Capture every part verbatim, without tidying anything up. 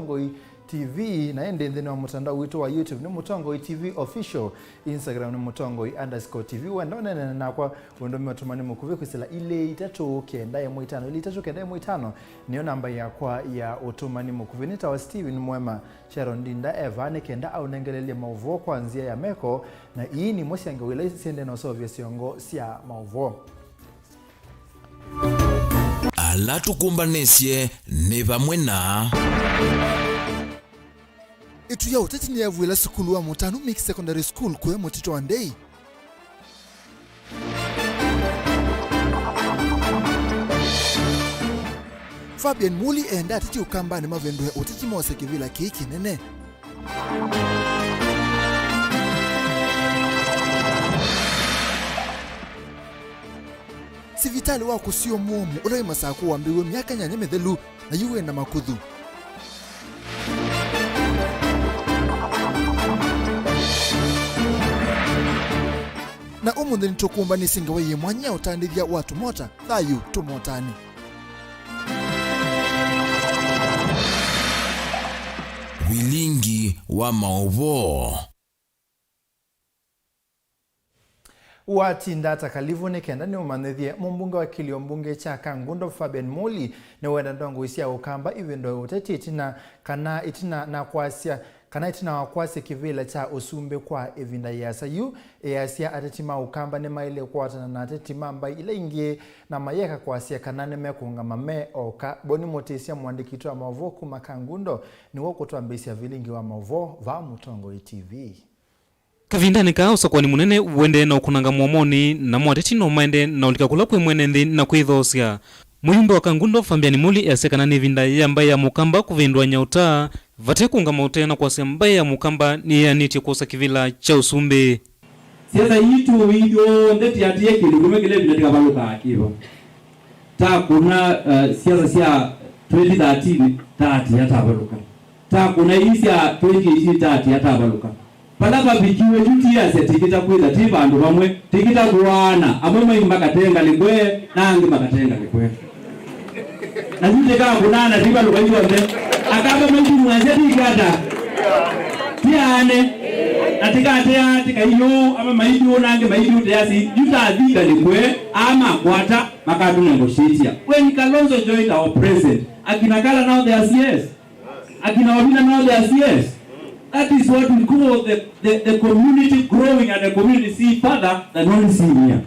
Mũtongoi T V, na ĩndĩ nthĩnĩ wa mũtandao witũ wa YouTube nĩ Mũtongoi T V Official, Instagram nĩ Mũtongoi underscore T V. Wenda ũneene nakwa, ũndũme ũtũmani mũkuvĩ kwĩsĩla ilĩ itatũ kenda ĩmwe itano. Ilĩ itatũ kenda ĩmwe itano nĩyo namba yakwa ya ũtũmani mũkuvĩ. Nĩtawa Steven Mwema. Sharon Ndinda e vaa nĩ kenda aũnengelelye maũvoo kwa nzĩa ya meko, na ii nĩ imwe sya ngewa ila syendee na ũseũvya syongo sya maũvoo. Ala tũkũmbanĩsye nĩ vamwe na. Ĩtu ya ũteti nĩyavw'ĩla sukulu wa Mũtanu Mixed Secondary School kũya mũtitũ wa Ndei. Fabian Muli enda ateti Ũkambanĩ mavĩndũe ũteti mose kĩvĩla kĩĩ kĩnene. Sivitalĩ wa kũsio mũomo ũla wĩ Masakũ wambĩĩwe myaka nyanya mĩthelu, na yu wĩ na makuthu. Na ũmũnthĩ nĩtũkũmbanĩsye ngewa yĩ mwanya ya ũtandĩthya wa tũmota, thayũ, tũmotani. Vilingi wa maũvoo. Watinda ata Kalivu nĩ kenda nĩũmanyĩthye mũmbunge wa kĩlio mbunge kya Kangundo Fabian Muli nĩwenda ndongoi sya Ũkamba ivĩndũe ũteti ĩtina kana ĩtina na kwasya kana ĩtina wa kwasya kĩvĩla kya ũsumbĩ kwa ĩvinda yĩasa. Yu easya ateti ma Ũkamba nĩmaĩle kũatana na ateti ma mbaĩ ila ingĩ na mayeka kwasya kana nĩmekũũngama me oka. Boni Mũtĩsya, mũandĩki witũ wa maũvoo kuma Kangundo, nĩwe ũkũtwambĩĩsya vilingi wa maũvoo vaa Mũtongoi T V. Kavindanĩ kaa ũsakũani mũnene ũendee na ũkũnanga mũomonĩ, namo ateti no maendee na ũlika kũla kwĩ mwene nthĩ na kwĩthoosya. Mũyumbe wa Kangundo Fabian Muli easya kana nĩ ĩvinda ya mbaĩ ya Mũkamba kũvĩndũa nyauta vate kũũngama ũtee na kwasya mbaĩ ya Mũkamba nĩyeanĩtye kwosa kĩvĩla kya ũsumbĩ. Siasa yitũ ithyonthe tiatĩe kĩndũ kĩmwe kĩla ĩvinda tĩkavalũkaa kĩvo. Takũna, uh, siasa sya twenty thirteen taatĩ atavalũka. Takũna ii sya twenty eighteen taatĩ atavalũka. Vala vavikiwe yu tiasya tikĩta kwĩtha ti vandũ vamwe, tikĩta kũaana, amwe mai makate ngalĩko ĩ, na angĩ makate ngalĩko ĩ. Na yu tĩkakũnaa na tivalũka ithyonthe. Akamba maitũ mwasya tikata. Tiaane. Na tĩkatea tĩkaiyũ, amwe maitũ na angĩ maitũ tĩasi, yu tathi ngalĩko ĩ, aa makwata, makatũnegotiatia. When Kalonzo joined our president, akina Kala now they are C S. Akina Obina now they are C S. That is what we call the, the, the community growing and the community see further than only seeing here.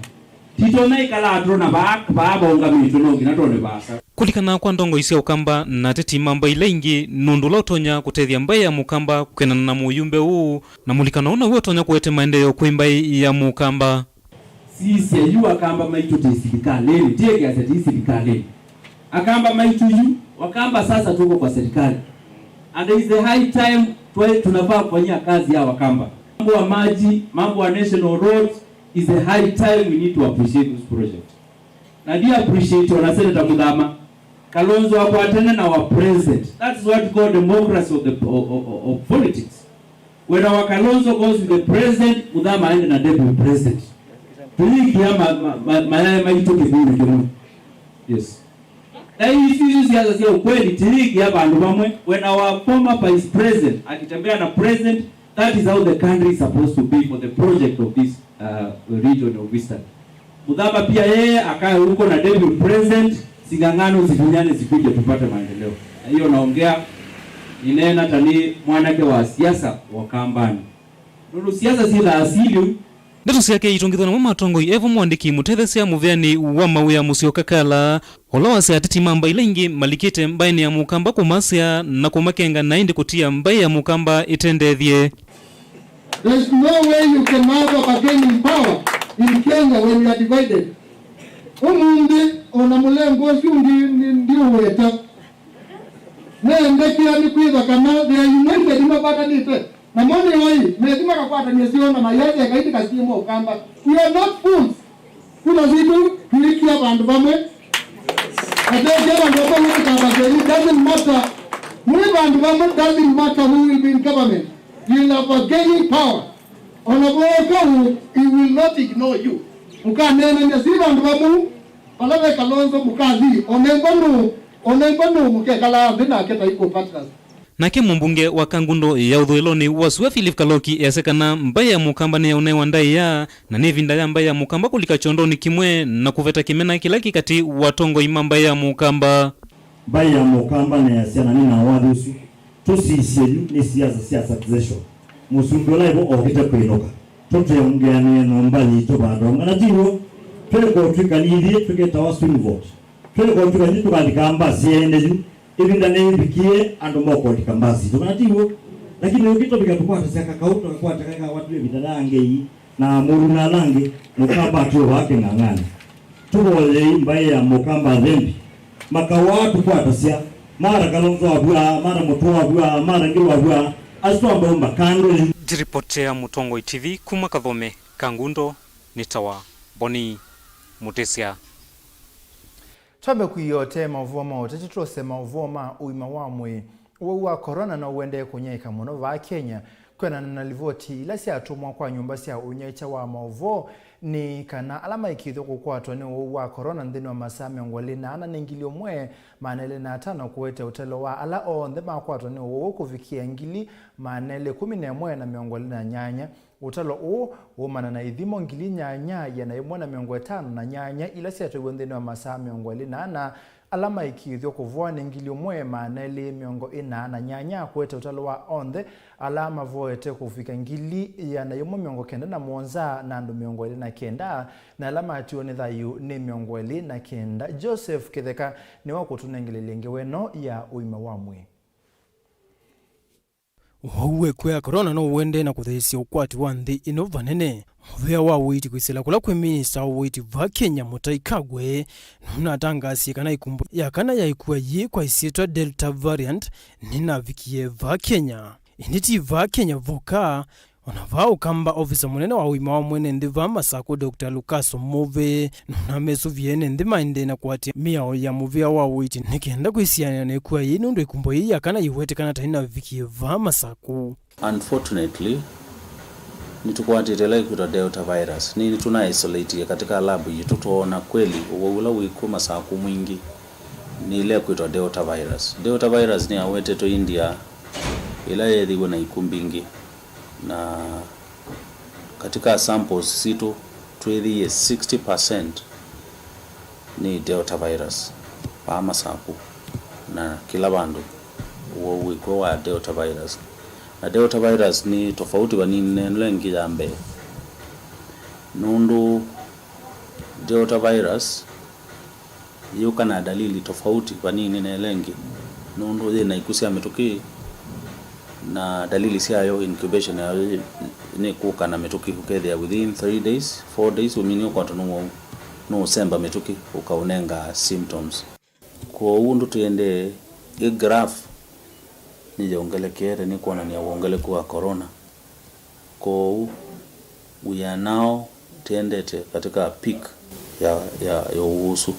Titonya ikala atũna vaa, vaa vaũngamĩtwe no nginya twone vaasa. Kũlikana kwa ndongoi sya Ũkamba na ateti ma mbaĩ ila ingĩ, nũndũ ũla ũtonya kũtethya mbaĩ ya Mũkamba kwendana na mũyumbe ũũ, na mũlikano ũũ naw'o ũtonya kũete maendeeo kwĩ mbaĩ ya Mũkamba. Sisya, yu Akamba maitũ tĩ silikalĩnĩ, ti ĩkĩasya tĩ silikalĩnĩ. Akamba maitũ yu, Wakamba sasa tuko kwa serikali. And it's the high time twe-, tunafaa kufanyia kazi ya Wakamba. Mambo ya maji, mambo ya national roads, is the high time we need to appreciate this project. Na ndio appreciate wana Senator Muthama, Kalonzo akwatene na wa president. That's what we call democracy of the, of, of, of politics. Whether wa Kalonzo goes with the president, Muthama aende na deputy president. Tuikia ma, ma, ma, mayae maitũ kĩvĩnĩ kĩmwe. Yes. Na hizi hizi siasa cia ukweli, tuikia vandu vamwe. When our former vice president akitembea na president, that is how the country is supposed to be for the project of this, uh, region of Eastern. Muthama pia yeye akae huko na deputy president, sing'ang'ano zifinyane zikuje tupate maendeleo. Na hiyo naongea, ninena ta nĩ mwanake wa siasa wa Kambani. Nũndũ siasa syĩ na asili. Ndeto syake itongithwa namo matongoi evo mwandĩki mũtetheesya mũveani wa mawĩa Mũsyoka Kala, ũla wasya ateti ma mbaĩ ila ingĩ malikĩte mbaĩnĩ ya Mũkamba kũmasya na kũmakenga na ĩndĩ kũtia mbaĩ ya Mũkamba ĩtendethye. There's no way you can have a bargaining power in Kenya when you are divided. Ũmũnthĩ, o na mũlengo ũsu ndi-, ndi-, ndiũweta. Nĩendekea nĩ kwĩtha kana they are united, nĩmakwatanĩte. Na mo nĩ oĩ, methi makakwatanĩa syoo na mayasya Ngai ndikasyĩma Ũkamba. We are not fools. Kula sitũ, tuikia vandũ vamwe. Atekia vandũ vamwe, it doesn't matter. Mwĩ vandũ vamwe, doesn't matter who will be in government. You'll have bargaining power. Ona voka ũ, he will not ignore you. Mũkaneenany'a si vandũ vamwe, vala ve Kalonzo mũkathi, onengwa nũ, onengwa nũ mũkekalaa nthĩ nake ta equal partners. Nake mũmbunge wa Kangundo ya ũthũĩlonĩ wa sua Philip Kaloki easya kana mbaĩ ya Mũkamba nĩyaũnewa ndaĩa, na nĩ ĩvinda ya mbaĩ ya Mũkamba kũlika kyondonĩ kĩmwe na kũveta kĩmena kĩla kĩ katĩ wa atongoi ma mbaĩ ya Mũkamba. Mbaĩ ya Mũkamba nĩyasya, na nĩ na wathi ũsu, tũsisye yu nĩ siasa sya succession. Mũsumbĩ ũla ĩvo okĩte kwĩnũka, tũtwĩe mũngeanĩe nyũmba yitũ vandonga, na ti w'o, twĩko twĩka nĩ ithyĩ tũkĩtawa swing vote. Twĩko twĩka nĩ tũkalika mbasi ene yu, ĩvinda nĩyĩvikie andũ mokũlika mbasi itũ, kana ti w'o? Lakini ũkĩtũvika tũkwatasya kakaũ, tũkakwata kaka watu ĩvinda ya ngei na mũru na ala angĩ, Mũkamba atwĩe vaa kĩng'ang'anĩ. Tũvoyei mbaĩ ya Mũkamba thembi. Makaũ aa tũkwatasya, mara Kalonzo avw'a, mara Mũtũa avw'a, mara Ngilu avw'a, asu twamba ũmba kando yu. Ndiripotea Mũtongoi T V kuma Kathome, Kangundo, nĩtawa Boni Mũtĩsya. Twambe kwĩyota maũvoo ma ũteti, twose maũvoo ma ũima wa mwĩĩ. Ũwau wa corona no ũendee kũnyaĩĩka mũno vaa Kenya. Kwĩanana na livoti ila syatũmwa kwa nyũmba sya ũnyaĩĩkya wa maũvoo, nĩ kana ala maĩkĩĩthw'a kũkwatwa nĩ ũwau wa corona nthĩnĩ wa masaa mĩongo ĩlĩ na ana nĩ ngili ĩmwe maana elĩ na atano, kũete ũtalo wa ala onthe makwatwa nĩ ũwau ũũ kũvikĩa ngili maana elĩ kũmi na ĩmwe na mĩongo ĩlĩ na nyanya. Ũtalo ũũ ũumana na ithimo ngili nyanya ĩana ĩmwe na mĩongo ĩtano na nyanya ila syatwaiwe nthĩnĩ wa masaa mĩongo ĩlĩ na ana, ala maĩkĩĩthw'a kũvoa nĩ ngili ĩmwe maana elĩ mĩongo ĩna na nyanya, kũete ũtalo wa onthe ala mavoete kũvika ngili ĩana ĩmwe mĩongo kenda na mũonza na andũ mĩongo ĩlĩ na kenda, na ala matiwe nĩ thayũ nĩ mĩongo ĩlĩ na kenda. Joseph Kĩtheka nĩwe ũkũtũnengeleelya ngewa ĩno ya ũima wa mwĩĩ. Ũwau wa ĩkw'a ya corona no ũendee na kũtheesya ũkwati wa nthĩ ĩno vanene. Mũvĩa wa ũiiti kwĩsĩla kũla kwĩ minista wa ũiiti vaa Kenya, Mũtai Kagwe, nũnatangaasie kana ĩkumbo ya kana ya ĩkw'a yĩĩ kwa ĩsyĩtwa Delta variant nĩnavikie vaa Kenya. Ĩndĩ ti vaa Kenya voka, o na vaa Ũkamba, ovisa mũnene wa ũima wa mwene nthĩ vaa Masakũ, Doctor Lucas Omuvi, nũnamesũvie ene nthĩ maendee na kũatĩĩa mĩao ya mũvĩa wa ũiiti nĩ kenda kwĩsianĩa na ĩkw'a yĩĩ, nũndũ ĩkumbo yĩĩ ya kana yĩwetĩkana ta yĩnavikie vaa Masakũ. Unfortunately, nĩtũkwatĩte ĩla ĩkwĩtwa Delta virus. Nĩ, nĩtũna isolatie katika lab yitũ, twoona kweli ũwau ũla wĩkw'o Masakũ mwingĩ nĩ ĩla ĩkwĩtwa Delta virus. Delta virus nĩyawetetwe India, ĩla yeethĩiwe na ikw'ũ mbingĩ, na katika samples sitũ twĩthĩie sixty percent nĩ Delta virus vaa Masakũ na kĩla vandũ, ũwau wĩkw'o wa Delta virus. Na Delta virus nĩ tofauti vanini na ĩla ĩngĩ ya mbee, nũndũ Delta virus yĩũka na dalili tofauti vanini na ĩla ĩngĩ, nũndũ yĩ na ikw'ũ sya mĩtũkĩ, na dalili syayo, incubation yayo, yĩ, nĩ kũka na mĩtũkĩ, ũkethĩa within three days, four days, ũmini ũkwatwa nĩ ũwau, nũũsemba mĩtũkĩ, ũkaũnenga symptoms. Kwoou ũndũ tũendee, ĩ graph nĩyongelekeete, nĩkwonany'a wongeleku wa corona. Kwoou, we are now tũendete katika peak ya, ya, ya ũwau ũsu.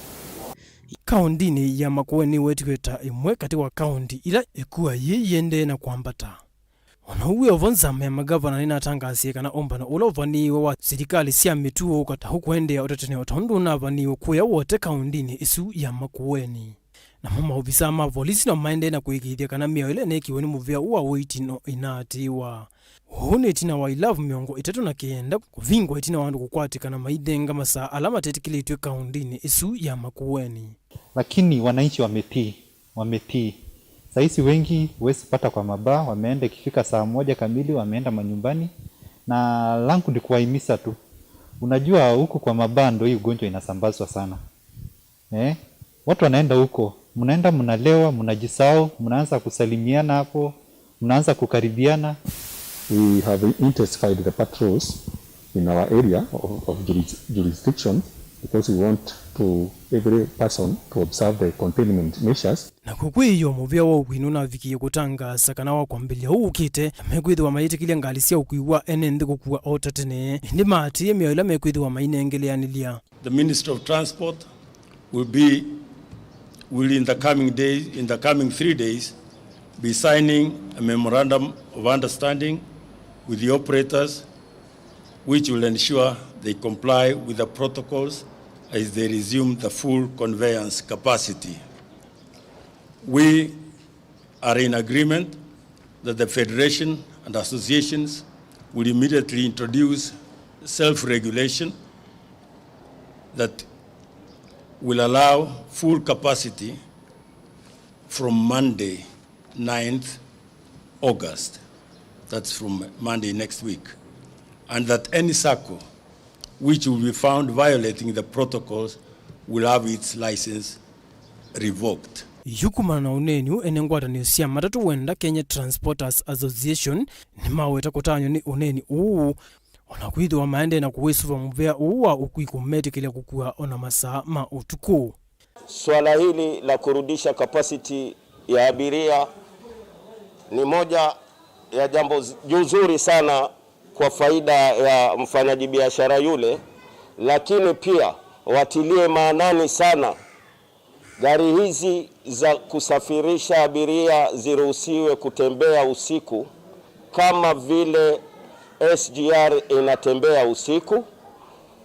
Kaũndinĩ ya Makueni nĩwetiwe ta ĩmwe katĩ wa kaũndi ila ĩkua yĩĩ yĩendee na kwambata. O na ũu wĩ o vo, nzama ya magavana nĩnatangaasie kana ũmbano ũla ũvanĩĩwe wa silikalĩ sya mĩtuo ũkata ũkũendeea o ta tene, o ta ũndũ ũnavanĩĩwe kũya wote kaũndinĩ ĩsu ya Makueni. Namo maovisaa ma volisi no maendee na kũĩkĩĩthya kana mĩao ĩla ĩneekiwe nĩ mũvĩa ũũ wa ũiiti no ĩnaatĩĩwa. Ũu nĩ ĩtina wa ilavu mĩongo ĩtatũ na kenda kũvingwa ĩtina wa andũ kũkwatĩkana maithenga masaa ala matetĩkĩlĩtw'e kaũndinĩ ĩsu ya Makueni. Lakini wananchi wametii, wametii. Sahizi wengi huwezi pata kwa mabaa, wameenda ikifika saa moja kamili, wameenda manyumbani. Na langu ni kuwahimiza tu. Unajua huku kwa mabaa ndo hii ugonjwa inasambazwa sana. Eh? Watu wanaenda huko, mnaenda mnalewa, mnajisahau, mnaanza kusalimiana hapo, mnaanza kukaribiana. We have intensified the patrols in our area of, of juris-, jurisdiction because we want to every person to observe the containment measures. Nakw'o kwĩyoo mũvĩa wa ũkw'ũ nũnavikie kũtangaasa kana wa kwambĩlĩlya ũũ ũkĩte, mekwĩthĩwa mayĩtĩkĩlya ngalĩ sya ũkui wa ene nthĩ kũkua o ta tene, ĩndĩ maatĩĩe mĩao ĩla mekwĩthĩwa mainengeleanĩlya. The Ministry of Transport will be, will in the coming day, in the coming three days, be signing a memorandum of understanding with the operators, which will ensure they comply with the protocols as they resume the full conveyance capacity. We are in agreement that the federation and associations will immediately introduce self-regulation that will allow full capacity from Monday, ninth August, that's from Monday next week, and that any sacco which will be found violating the protocols will have its license revoked. Yu kumana na ũneeni ũũ, ene ngwatanĩo sya matatũ wenda Kenya Transporters Association nĩmaweta kũtanywa nĩ ũneeni ũũ, ona kwĩthĩwa maendee na kũwĩsũva mũvea ũũ wa ũkui kũmetĩkĩlya kũkua ona masaa ma ũtukũ. Swala hili la kurudisha capacity ya abiria ni moja ya jambo z-, nzuri sana kwa faida ya mfanyajibiashara yule, lakini pia watilie maanani sana gari hizi za kusafirisha abiria ziruhusiwe kutembea usiku kama vile S G R inatembea usiku.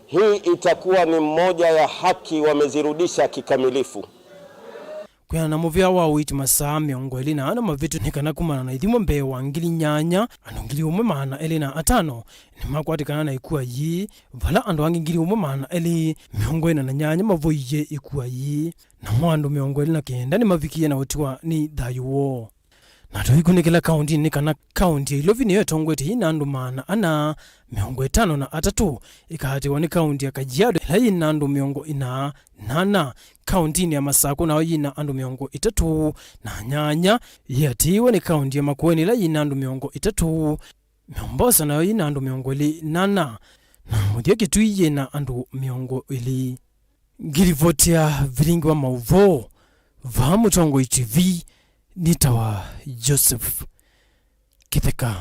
Hii itakuwa ni moja ya haki wamezirudisha kikamilifu. Kwĩana na mũvea wa ũiiti masaa mĩongo ĩlĩ na ana mavĩtu nĩ kana kumana na ithimo mbee wa ngili nyanya, andũ ngili ũmwe maana elĩ na atano nĩmakwatĩkana na ĩkua yĩĩ, vala andũ angĩ ngili ũmwe maana elĩ mĩongo ĩna na nyanya mavoyie ĩkua yĩĩ, namo andũ mĩongo ĩlĩ na kenda nĩmavikie na ũtiwa nĩ thayũ woo. Na tũikunĩkĩla kaũntinĩ nĩ kana kaũnti ya Ilovi nĩyo ĩtongoetye yĩ na andũ maana ana mĩongo ĩtano na atatũ, ĩkaatĩwa nĩ kaũnti ya Kajiado ĩla yĩ na andũ mĩongo ĩna na ana, kaũntinĩ ya Masakũ nayo yĩ na andũ mĩongo ĩtatũ na nyanya, yĩatĩĩwe nĩ kaũnti ya Makueni ĩla yĩ na andũ mĩongo ĩtatũ, Mombasa nayo yĩ na andũ mĩongo ĩlĩ na ana, na mũthya Kitui yĩ na andũ mĩongo ĩlĩ. Ngĩlivotia vilingi wa maũvoo vaa Mũtongoi T V, nĩtawa Joseph Kĩtheka.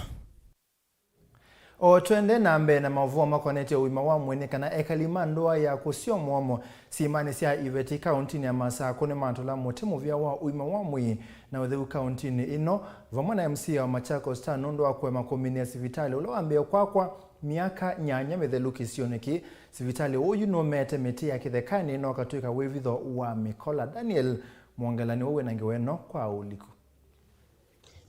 O twende na mbee na maũvoo makonetye ũima wa mwĩĩ, nĩ kana ekali ma ndũa ya kũsyoa mũomo syĩmanĩ sya Iveti kaũntinĩ ya Masakũ nĩmatũla mũtĩ mũvea wa ũima wa mwĩĩ na ũtheu kaũntinĩ ĩno, vamwe na M C A wa Machakos Town nũndũ wa kũema kũminĩa sivitalĩ ũla wambĩĩe kwakwa myaka nyanya mĩthelu kĩsionĩ kĩĩ. Sivitalĩ ũũ yu nũmeete mĩtĩ ya kĩthekanĩ na ũkatw'ĩka wĩvitho wa mĩkola. Daniel Mwongela nĩwe wĩ na ngewa ĩno kwa ũliku.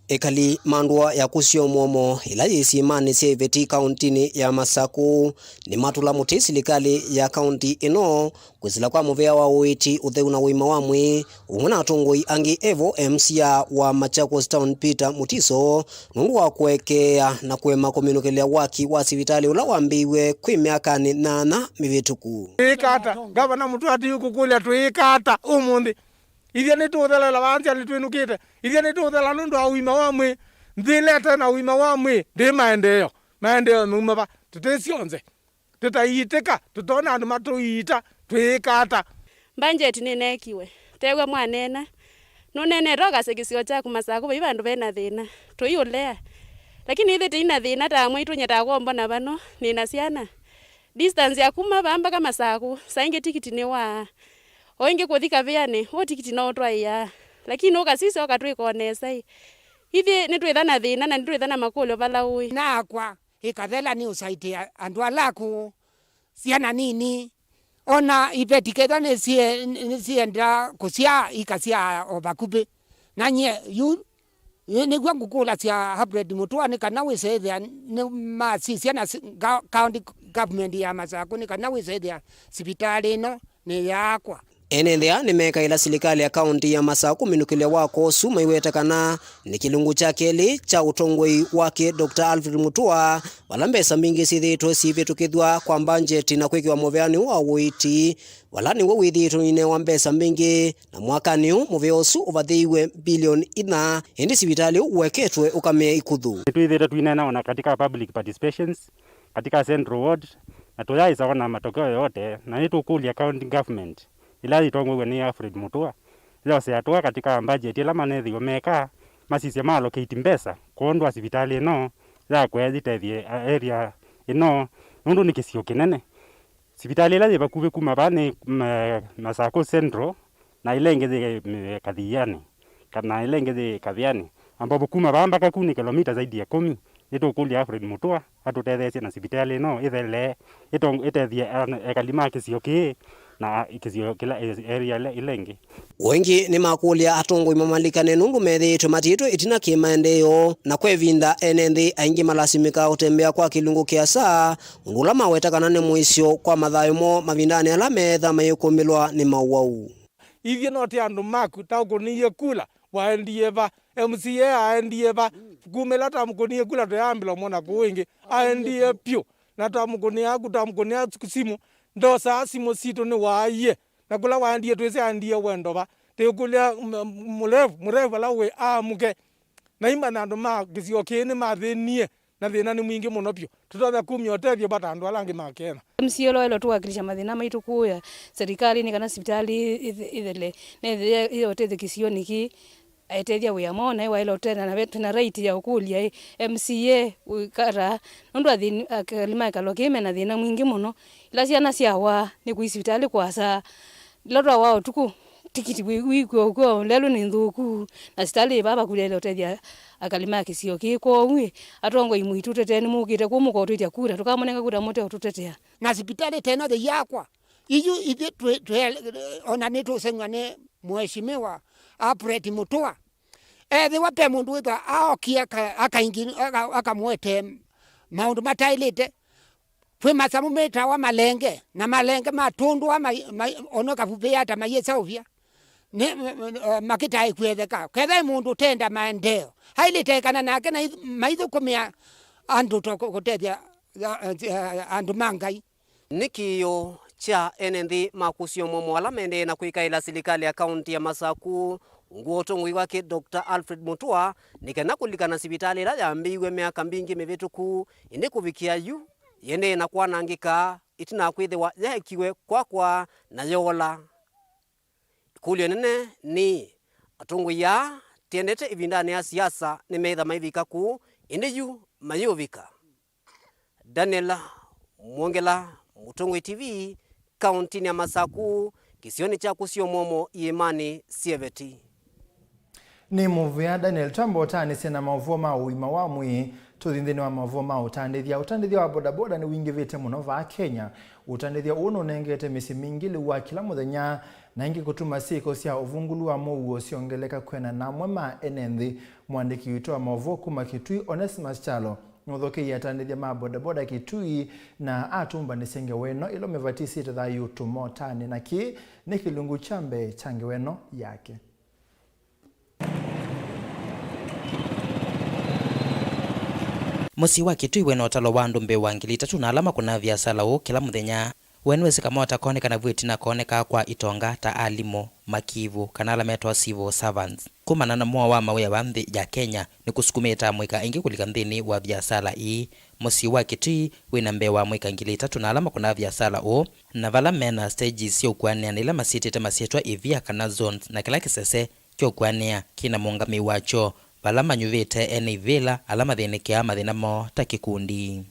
Ekali ma ndũa ya kũsyoa mũomo ĩla yĩ syĩmanĩ sya Iveti kaũntinĩ ya Masakũ nĩmatũla mũtĩ silikalĩ ya kaũnti ĩno kwĩsĩla kwa mũvea wa ũiiti, ũtheu na ũima wa mwĩĩ, ũmwe na atongoi angĩ evo M C A wa Machakos Town Peter Mutiso, nũndũ wa kũekeea na kũema kũminũkĩlya waki wa sivitalĩ ũla wambĩĩiwe kwĩ myakanĩ nyanya mĩvĩtũku. Twĩĩka ata? Ngavana Mũtua atiĩ kũkũlya twĩĩka ata ũmũnthĩ? Ithyĩ nĩtũũthelela vaa nzĩa nĩtwĩnũkĩte. Ithyĩ nĩtũũthela nũndũ wa ũima wa mwĩĩ. Nthĩ ĩla ĩte na ũima wa mwĩĩ ndĩ maendeeo. Maendeeo mauma va? Tũtĩ syonthe. Tũtaiitĩka, tũtonya andũ matũiita, twĩĩka ata? Mbanjeti nĩneekiwe. Teew'a mwaneena. Nũneenete o kasya kĩsio kyaku Masakũ vai vandũ ve na thĩna. Tũiũlea. Lakini ithyĩ tĩi na thĩna ta amwe itũ nyetaa kwombona vano, nĩ na syana. Distance ya kuma vaa mpaka Masakũ, saa ingĩ tikiti nĩwaa. O ĩngĩ kũthi Kavĩanĩ, ũ tikiti no ũtwaĩaa. Lakini ũkasisya ũkatwĩka o nesa-ĩ. Ithyĩ nĩtwĩtha na thĩna na nĩtwĩtha na makũlyo vala ũĩ. Nakwa. Ĩkathela nĩ ũsaitĩa andũ ala akũũ, syana nini. Ona iveti kethwa nĩsie-, nĩsiendaa kũsyaa, ikasyaa o vakuvĩ. Na nyie yu, yu nĩw'o ngũkũlasya Alfred Mutua nĩ kana wĩse ĩthĩa nĩmasisya na si-, ga-, county government ya Masakũ nĩ kana wĩse ĩthĩa sivitalĩ ĩno nĩ yakwa. Ene nthĩa nĩmekaĩla silikalĩ ya kaũnti ya Masakũ kũminũkĩlya wako ũsu, maiweta kana nĩ kĩlungu kya kelĩ kya ũtongoi wake Doctor Alfred Mutua, vala mbesa mbingĩ syĩthĩĩtwe syĩvĩtũkĩthw'a kwa mbanjeti na kwĩkĩwa mũveanĩ wa ũiiti, vala nĩw'o wĩthĩĩtwe ũinewa mbesa mbingĩ, na mwakanĩ ũũ mũvea ũsu ũvathĩiwe mbilioni inya, ĩndĩ sivitalĩ ũũ ũeketwe ũkamea ikuthu. Nĩtwĩthĩĩtwe tũineena ona katika public participations, katika Central Ward, na tũyaaĩsa ona matokeo yote, na nĩtũkũlya county government ĩla yĩtongoew'e nĩ Alfred Mutua yose hatua katika budget ĩla manethĩiwe meka, masisye ma allocate mbesa kwondũ wa sivitalĩ ĩno yakwe yĩtethye area ĩno, nũndũ nĩ kĩsio kĩnene. Sivitalĩ ĩla yĩ vakuvĩ kuma vaa nĩ, mm, Masakũ Central, na ĩla ĩngĩ yĩ, mm, Kathianĩ, kana ĩla ĩngĩ yĩ Kathianĩ. Ambapo kuma vaa mpaka ku nĩ kilomita zaidi ya kũmi. Nĩtũkũlya Alfred Mutua atũtetheesye na sivitalĩ ĩno ĩthelee, ĩtong-, ĩtethye an-, ekali ma kĩsio kĩĩ, na kĩsio kĩla area ĩla ĩla ĩngĩ. O ĩngĩ nĩmakũlya atongoi mamalikane nũndũ methĩĩtwe matiĩtwe ĩtina kĩ maendeeo, na kwa ĩvinda ene nthĩ aingĩ malasimĩkaa ũtembea kwa kĩlungu kĩasa, ũndũ ũla maweta kana nĩ mũisyo kwa mathayũ moo mavindanĩ ala meetha mayĩkũmĩlwa nĩ mawau. Ithyĩ no tĩ andũ maku, ta ũkũnĩie kula, waendie va? M C A aendie va? Kuma ĩla twamũkũnĩie kula tũyaambĩla ũmwona kũũ ĩngĩ. Aendie vyũ. Na twamũkũnĩa aku, twamũkũnĩa simũ, ndosaa simũ sitũ nĩwaaie. Na kũla waendie twĩsĩ aendie wendo va? Tĩũkũlya m- m- mũrevu, mũrevu ala wĩ aamũke. Na imanya andũ ma kĩsio kĩĩ nĩmathĩnie. Na thĩna nĩ mwingĩ mũno vyũ. Tũtonya kumya ũtethyo vata andũ ala angĩ ma Kenya. M C A ũla waĩle ũtũwakilisha mathĩna maitũ kũũya serikalĩnĩ kana sivitalĩ ĩthele, nethĩe ĩũtethyo kĩsionĩ kĩĩ, aĩtethya wĩa mwaũ, naĩ waĩle ũtethya na ve twĩna right ya ũkũlya ĩ, M C A ũikata, nũndũ athĩni akali ma kĩkalo kĩĩ mena thĩna mwingĩ mũno. Ila syana syawaa nĩ kũi sivitalĩ kũasa. Ĩla twawaa ũtukũ, tikiti wĩ- wĩkw'a ũkw'a lelũ nĩ nthũku, na sitalĩ ĩvaa vakulele ũtethya akali ma kĩsio kĩĩ. Kwoou ĩ, atongoi mũitũtetee nĩmũkĩte kũũ mũkotwĩtya kura, tũkamũnenga kura mũte ũtũtetea. Na sipitalĩ teno yĩyakwa, iyu ithyĩ twĩ- twĩ- ona nĩtũseng'wa nĩ Mheshimiwa Alfred Mutua. Ethĩwa ve mũndũ wĩthwa aokie aka- akaingi- aka- akamũetee maũndũ mataĩlĩte, kwĩ masamũ metawa malenge, na malenge matũndũa mai- mai- ono kavuvĩa ta mayĩseũvya nĩ- makĩtaĩkw'etheka. Ketha ĩ mũndũ ũtenda maendeo, ailĩte ekana nake na ith- maithũkũmĩa andũ to kũ- kũtethya a- a- andũ ma Ngai. Nĩ kĩĩo kya ene nthĩ ma kũsio momo ala maendee na kwĩkaĩla silikalĩ ya kaũntĩ ya Masaku ungu wa ũtongoi wake Doctor Alfred Mutua nĩ kana kũlikana sivitalĩ ĩla yambĩĩiw'e myaka mbingĩ mĩvĩtũku, ĩndĩ kũvikĩa yu yĩendee na kwanangĩka ĩtina wa kwĩthĩwa yeekiwe kwakwa na yoola. Ĩkũlyo ĩnene nĩ, atongoi aa tĩendete ĩvindanĩ ya siasa nĩmeĩtha maivika kũũ, ĩndĩ yu mayĩũvika? Daniel Mwongela, Mũtongoi T V, kaũntĩnĩ ya Masaku, kĩsionĩ kya kũsio momo iĩmanĩ syeveti. Nĩ mũvea Daniel. Twamba ũtaanĩsye na maũvoo ma ũima wa mwĩĩ, tũthi nthĩnĩ wa maũvoo ma ũtandĩthya. Ũtandĩthya wa bodaboda nĩwingĩvĩte mũno vaa Kenya. Ũtandĩthya ũũ nũnengete mĩsyĩ mingĩ lĩu wa kĩla mũthenya, na ĩngĩ kũtuma syĩko sya ũvungũlu wa mũuo syongeleka kwĩanana na amwe ma ene nthĩ. Mũandĩki witũ wa maũvoo kuma Kitui, Onesmus Kyalo, nũthokeiie atandĩthya ma bodaboda Kitui na atũmbanĩsya ngewa ĩno ĩla ũmĩvatisĩte thayũ tũmotanĩ, na kĩĩ nĩ kĩlungu kya mbee kya ngewa ĩno yake. Mũsyĩ wa Kitui wĩ na ũtalo wa andũ mbee wa ngili itatũ na ala makũnaa viasala ũũ kĩla mũthenya. We nĩwĩsĩ kamota koonekana vu ĩtina koonekaa kwa itonga ta alimũ, makivu, kana ala metawa civil servants. Kumana na mũao wa mawĩa vaa nthĩ ya Kenya, nĩkũsukumĩte amũika aingĩ kũlika nthĩnĩ wa viasala ii. Mũsyĩ wa Kitui wĩ na mbee wa amũika ngili itatũ na ala makũnaa viasala ũũ, na vala me na stages sya ũkuanĩa na ila masyĩtĩte masyĩtwa ivia kana zones, na kĩla kĩsese kya ũkuanĩa kĩ na mũũngamĩi wakyo, vala manyuvĩte ene ivĩla ala mathĩnĩkĩaa mathĩna moo ta kĩkundi.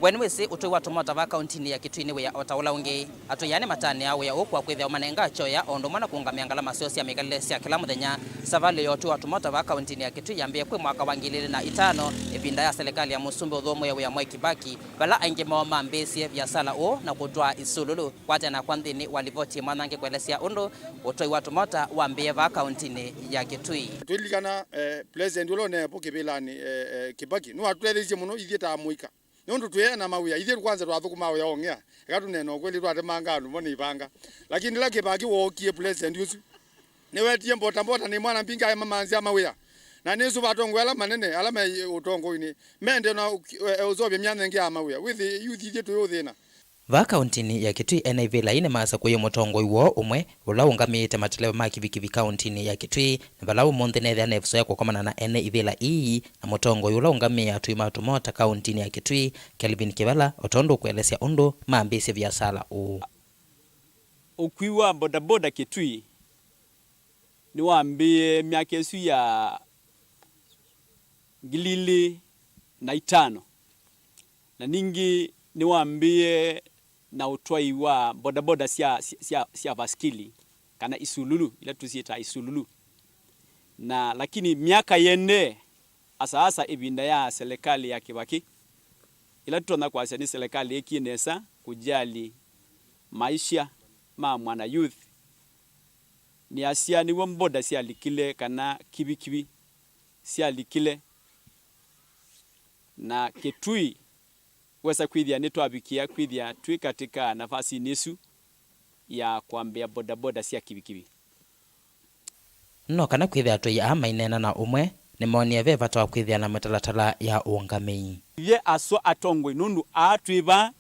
We nĩwĩsĩ ũtũi wa tũmota vaa kauntinĩ ya Kitui nĩ wĩa o ta ũla ũngĩ. Atũi aa nĩmatanĩaa wĩa ũũ kwa kwĩthĩawa manengaa kyoya o ũndũ ũmwe na kũũngamĩa ngalama syoo sya mĩkalĩle sya kĩla mũthenya. Savalĩ ya ũtũi wa tũmota vaa kauntinĩ ya Kitui yambĩĩe kwĩ mwaka wa ngili ilĩ na itano, ĩvinda ya selekalĩ ya Mũsumbĩ ũthũmũĩe wĩa Mwai Kibaki, vala aingĩ moo mambĩĩsye viasala ũũ na kũtwaa isululu. Kwatĩanakwa nthĩnĩ wa livoti ĩmwe nangĩ kũelesya ũndũ ũtũi wa tũmota wambĩĩe vaa kauntinĩ ya Kitui. Twĩlilikana, eh, President ũla ũneevo kĩvĩlanĩ, eh, eh, Kibaki, nĩwatũtetheeisye mũno ithyĩ ta amũika. Nũndũ twĩena mawĩa, ithyĩ kwanza twathũkũmaa wĩa wa ũng'ea. Eka tũneena ũkweli, twatemangaa andũ mo nĩ ivanga. Lakini ĩla Kibaki wookie, President ũsu, nĩwetie mbota mbota nĩ mwana mbingĩ aĩ mamanzĩa mawĩa. Na nĩsũva atongoi ala manene, ala me ũtongoinĩ, mende na ũ- eh, ũseũvya myanya ĩngĩ ya mawĩa. Wĩthĩ, youth ithyĩ twĩ ũthĩna. Vaa kauntinĩ ya Kitui, ene ivĩla ii nĩmasakũie mũtongoi woo ũmwe ũla ũngamĩĩte mateleva ma kivikivi kauntinĩ ya Kitui, na vala ũmũnthĩ nethĩa nevisoya kũkomana na ene ivĩla ii na mũtongoi ũla ũngamĩĩe atũi ma tũmota kauntinĩ ya Kitui, Kelvin Kĩvala, o tondũ ũkũelesya ũndũ mambĩĩsye viasala ũũ. Ũkui wa bodaboda Kitui nĩwambĩĩe myaka ĩsu ya ngili ilĩ na itano, na ningĩ nĩwambĩĩe na ũtwai wa bodaboda sya, sya, sya vaskili, kana isululu, ila tũsyĩtaa isululu. Na lakini myaka ĩendee, asaasa ĩvinda ya selekalĩ ya Kĩvakĩ, Kĩla tũtonya kwasya nĩ serikali ĩkie nesa kũjali maisha ma mwana youth. Nĩasya nĩw'o boda syalikile kana kivikivi syalikile, na Kitui wesa kwĩthĩa nĩtwavikĩa kwĩthĩa twĩ katika nafasinĩ ĩsu ya kwambĩa bodaboda sya kivikivi. No kana kwĩthĩa atwei aa maineena na ũmwe, nĩmoonie ve vata wa kwĩthĩa na mĩtalatala ya ũũngamĩi. Ithyĩ aswa atongoi, nũndũ aa twĩ vaa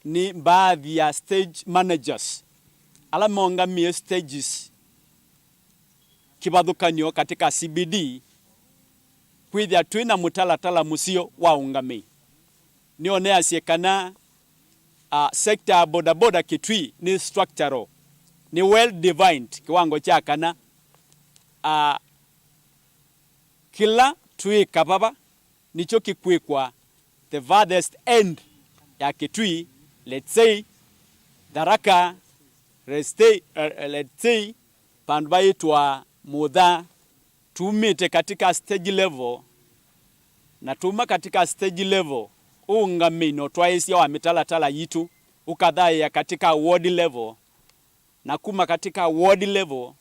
nĩ mbaathi ya stage managers, ala maũngamĩe stages kĩvathũkany'o katika C B D, kwĩthĩa twĩ na mũtalatala mũseo wa ũũngamĩi. Nĩoneasye kana, ah, sector ya bodaboda Kitui nĩ structural, nĩ well defined kĩwango kya kana, ah, kĩla twĩka vava nĩkyo kĩkwĩkwa the farthest end ya Kitui, let's say, Tharaka, let's say, uh, let's say, vandũ vaĩtwa Mũtha. Tumĩte katika stage level, na tuma katika stage level, ũũngamĩi na ũtwaĩĩsya wa mĩtalatala yitũ ũkathaĩa katika ward level, na kuma katika ward level,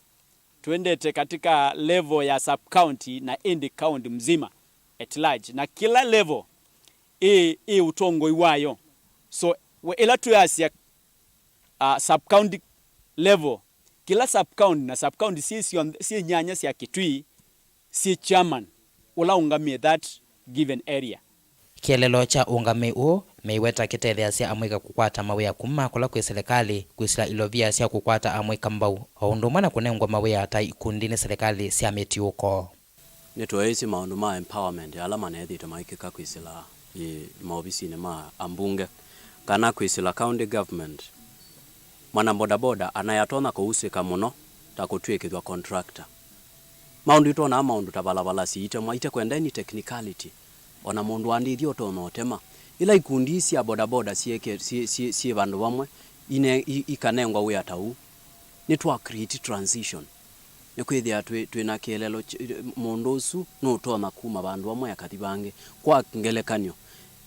twendete katika level ya sub county na ĩndĩ county mzima at large, na kĩla level ĩ, ĩ ũtongoi wayo. So, we, ĩla twĩasya, uh, sub county level, kĩla sub county na sub county syĩ syonthe, syĩ nyanya sya Kitui syĩ chairman ũla ũngamĩe that given area. Kĩeleelo kya ũũngamĩi ũũ meiweta kĩtetheeasya amũika kũkwata mawĩa kuma kũla kwĩ silikalĩ kwĩsĩla ilovia sya kũkwata amũika mbau, o ũndũ ũmwe na kũnengwa mawĩa ta ikundi nĩ silikalĩ sya mĩtiũko. Nĩtweeĩsye maũndũ ma empowerment ala maneethĩĩtwe maĩkĩka kwĩsĩla, ĩ, maovisinĩ ma ambunge, kana kwĩsĩla county government. Mwana bodaboda anayatonya kũusĩka mũno ta kũtw'ĩkĩthw'a contractor. Maũndũ itwonaa maũndũ ta valavala siitemwa, itekwenda any technicality, o na mũndũ wa ndĩthya ũtonya ũtema. Ĩla ikundi ii sya bodaboda syĩke-, syĩ, syĩ, syĩ vandũ vamwe, ine-, i-, ikanengwa wĩa ta ũu, nĩtwa create transition. Nĩkwĩthĩa twĩ, twĩ na kĩeleelo kĩ-, mũndũ ũsu nũtonya kuma vandũ vamwe akathi vangĩ. Kwa ngelekany'o,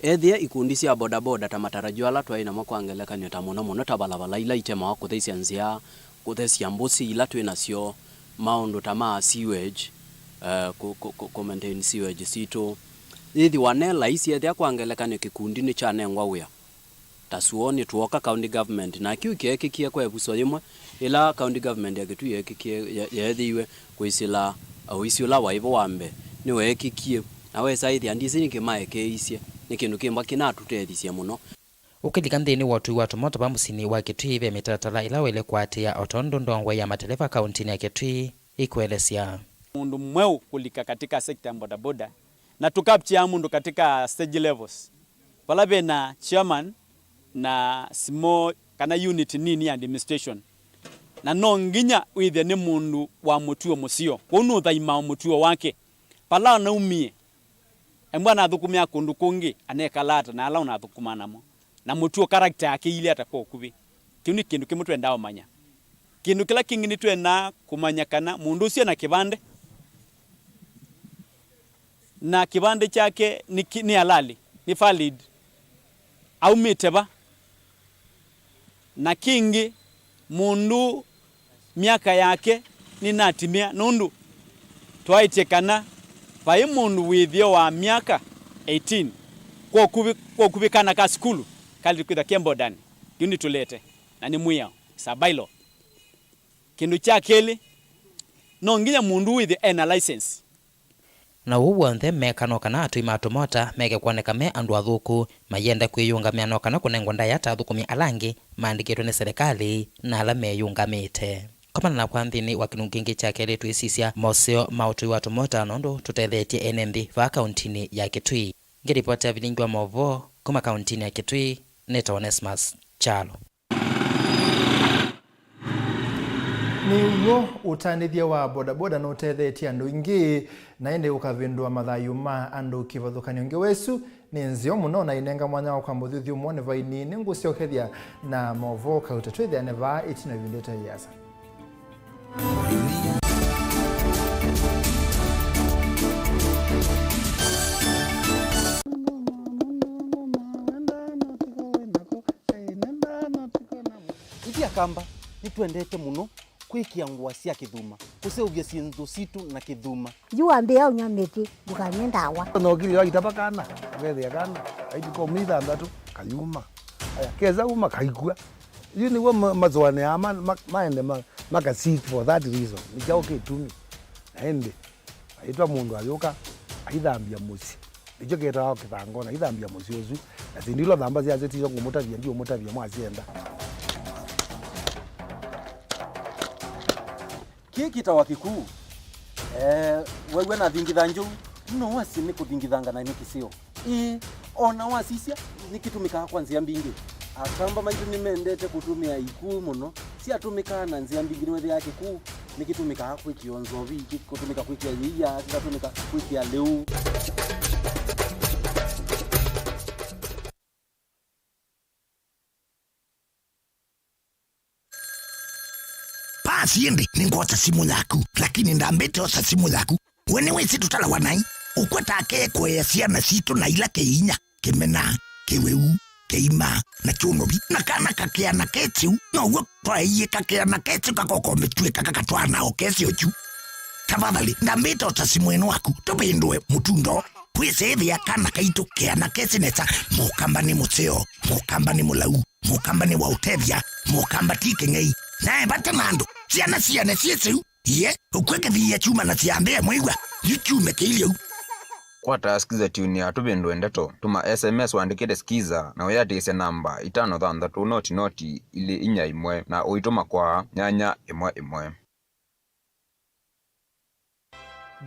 ethĩa ikundi sya bodaboda ta matarajio ala twaĩ namo, kwa ngelekany'o, ta mũno mũno ta valavala ila itemawa, kũtheisya nzĩa, kũthesya mbũsĩ ila twĩ nasyo, maũndũ ta ma sewage, eh, kũ, kũ, kũ, kũ maintain sewage sitũ, yĩthĩwa ne laisi ethĩa, kwa ngelekany'o, kĩkundi nĩkyanengwa wĩa ta suonĩ, twoka county government, na kĩu kyeekĩkie kwa ĩvuso yĩmwe. Ĩla county government ya Kitui yeekĩkie, ye-, yeethĩiwe kwĩsĩla ũisi ũla waĩ vo wa mbee, nĩweekĩkie, na wesa ĩthĩa, ndisĩ nĩkĩ maekeeisye, nĩ kĩndũ kĩmwe kĩnatũtethisye mũno. Ũkĩlika nthĩnĩ wa ũtũi wa tũmota va mũsyĩnĩ wa Kitui, ve mĩtalatala ĩla waĩle kũatĩĩa, o tondũ ndongoi ya mateleva kauntinĩ ya Kitui ĩkũelesya. Mũndũ mweũ kũlika katika sekta ya bodaboda, na tũkaptia mũndũ katika stage levels, vala vena chairman na small kana unit nini ya administration. Na no nginya wĩthĩe nĩ mũndũ wa mũtuo mũseo, kwoou nũthaimaa mũtuo wake vala anaumie. Embwa anathũkũmĩa kũndũ kũngĩ, anekala ata na ala ũnathũkũmaa namo? Na mũtuo, character yake iilye ata kwa ũkuvĩ? Kĩu nĩ kĩndũ kĩmwe twendaa ũmanya. Kĩndũ kĩla kĩngĩ nĩtwendaa kũmanya kana mũndũ ũsu ena kĩvandĩ, na kĩvandĩ kyake nĩ ki-, nĩ halali, nĩ valid. Aumĩte va? Na kĩngĩ, mũndũ myaka yake nĩnatimĩa, nũndũ twaĩtye kana vai mũndũ wĩthĩo wa myaka eighteen kwa ũkuvĩ, kwa ũkuvĩ kana ka sukulu kaĩlĩte kwĩthwa ke mbondanĩ. Kĩu nĩtũlete, na nĩ mwĩao, it's a bylaw. Kĩndũ kya kelĩ, no nginya mũndũ wĩthĩe ena license. Na ũu w'onthe meka no kana atũi ma tũmota meke kwoneka me andũ athũku, mayenda kwĩyũngamĩa no kana kũnengwa ndaĩa ta athũkũmi ala angĩ maandĩkĩtwe nĩ silikalĩ na ala meyũngamĩte. Komana nakwa nthĩnĩ wa kĩlungu kĩngĩ kya kelĩ twĩsisya moseo ma ũtũi wa tũmota, nũndũ tũtethetye ene nthĩ vaa kauntinĩ ya Kitui. Ngĩlipotĩa vilingi wa maũvoo kuma kauntinĩ ya Kitui, nĩtawa Onesmus Kyalo. Nĩ w'o, ũtanĩthya wa bodaboda nũtethetye andũ aingĩ, na ĩndĩ ũkavĩndũa mathayũ ma andũ kĩvathũkany'o. Ngewa ĩsu nĩ nzeo mũno na ĩnenga mwanya wa kwamba ũthyũthyũmũonĩ vaini. Nĩngũsyokethya na maũvoo kauta. Twĩthĩane vaa ĩtina ĩvinda ĩte ĩasa. Akamba nĩtwendete mũno kwĩkĩa ngũa sya kĩthuma, kũseũvya syĩndũ sitũ na kĩthuma. Yu wambĩĩa ũnyw'a mĩtĩ, ndũkanywe ndawa. Nokilio aitava kana, akethĩa kana, aitũka ũmĩ ithanthatu, kayuma. Aya, kesa uma kaikw'a. Yu nĩw'o ma- masũanĩaa ma- ma- maende ma- maka seek for that reason. Nĩ kyaũ kĩtumi? Na ĩndĩ, aitwa mũndũ ayũka, aithambya mũsyĩ. Nĩkyo kĩtawa kĩthangona, aithambya mũsyĩ ũsu. Na syĩndũ ila ũthamba syasyo tisyo ngũmũtavya, ndiũmũtavya mwasyenda. Kĩĩ kĩtawa kĩkuu. Eh, wew'a nathingitha njũu, no wasye nĩ kũthingithanga na nĩ kĩseo. Ĩĩ, o na wasisya, nĩkĩtũmĩkaa kwa nzĩa mbingĩ. Akamba maitũ nĩmendete kũtũmĩa ikuu mũno. Syatũmĩkaa na nzĩa mbingĩ, nĩwethĩaa kĩkuu nĩkĩtũmĩkaa kwĩkĩo nzovi, kĩkũtũmĩka kwĩkĩa yĩia, kĩkatũmĩka kwĩkĩa lĩu. Paasi ĩndĩ nĩngwota simũ yaku, lakini ndambĩte osa simũ yaku. We nĩwĩsĩ tũtalawa naĩ? Ũkwata ake kũea syana sitũ na ila kĩinya, kĩmena, kĩwĩu, kĩima, na kyũnovi. Na kana kakĩana kesĩu, now'o twaeie kakĩana kesĩu kakokomĩtw'ĩka kakatwaa nao kesĩo kyu. Tafadhali, ndambĩte ota simũ ĩno waku, tũvĩndũe mũtundo. Kwĩsĩĩthĩa kana kaitũ keana kesĩ nesa, mũkamba nĩ mũseo, mũkamba nĩ mũlau. Mũkamba nĩ wa ũtethya, mũkamba ti kĩng'ei. Nae vata na andũ, syana siane syĩ syĩu, iye, ũkw'e kĩthiia kyuma na syambĩe mwĩw'a, yu kyume kĩilyĩ ũu. Kwata Skiza Tune ya Tũvĩndũe Ndeto, tũma S M S ũandĩkĩte Skiza na ũyĩatĩĩsya namba itano thanthatũ noti noti ilĩ inya ĩmwe na ũitũma kwa nyanya ĩmwe ĩmwe.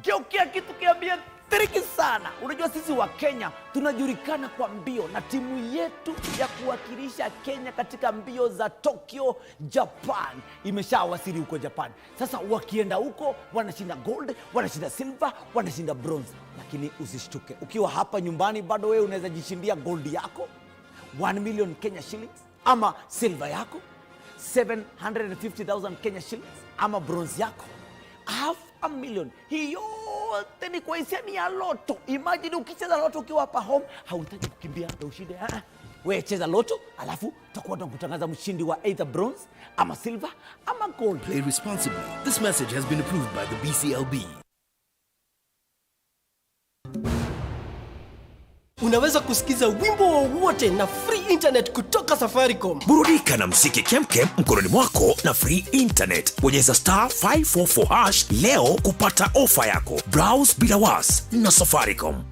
Geukia kitu kiambie tiriki sana. Unajua sisi wa Kenya tunajulikana kwa mbio na timu yetu ya kuwakilisha Kenya katika mbio za Tokyo, Japan imeshawasili huko Japan. Sasa wakienda huko wanashinda gold, wanashinda silver, wanashinda bronze. Lakini usishtuke. Ukiwa hapa nyumbani bado wewe unaweza jishindia gold yako, one million Kenya shillings. Ama silver yako, seven hundred and fifty thousand Kenya shillings, ama bronze yako, half a million. Hii yote ni kwa hisani ya Lotto. Imagine ukicheza Lotto ukiwa hapa home, hauhitaji kukimbia ndio ushinde. Ah, ah. Wewe cheza Lotto, alafu tutakuwa tunakutangaza mshindi wa either bronze, ama silver, ama gold. Play responsibly. This message has been approved by the B C L B. Unaweza kusikiza wimbo wowote na free internet kutoka Safaricom. Burudika na muziki kemkem mkononi mwako na free internet. Bonyeza star five four four hash leo kupata ofa yako. Browse bila was na Safaricom.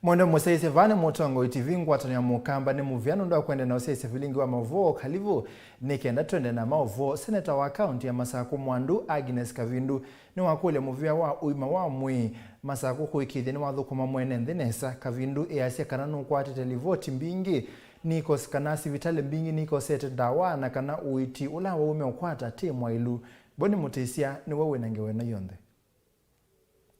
Mwende mũsyaĩĩsye vaa nĩ Mũtongoi T V ngwatanĩo ya Mũkamba nĩ mũvea nũndũ wa kũendeea na ũsyaĩĩsya vilingi wa maũvoo. Kalivu nĩ kenda twende na maũvoo. Seneta wa kaũnti ya Masakũ Mwandu Agnes Kavindu nĩwakũlya mũvea wa ũima wa mwĩĩ Masakũ kũĩkĩĩthya nĩwathũkũma mwene nthĩ nesa. Kavindu easya kana nũkwatĩte livoti mbingĩ nĩikos-, kana sivitalĩ mbingĩ nĩikosete ndawa na kana ũiiti ũla waumya ũkwata ti mwaĩlu. Boni Mũtĩsya nĩwe wĩ na ngewa ĩno yonthe.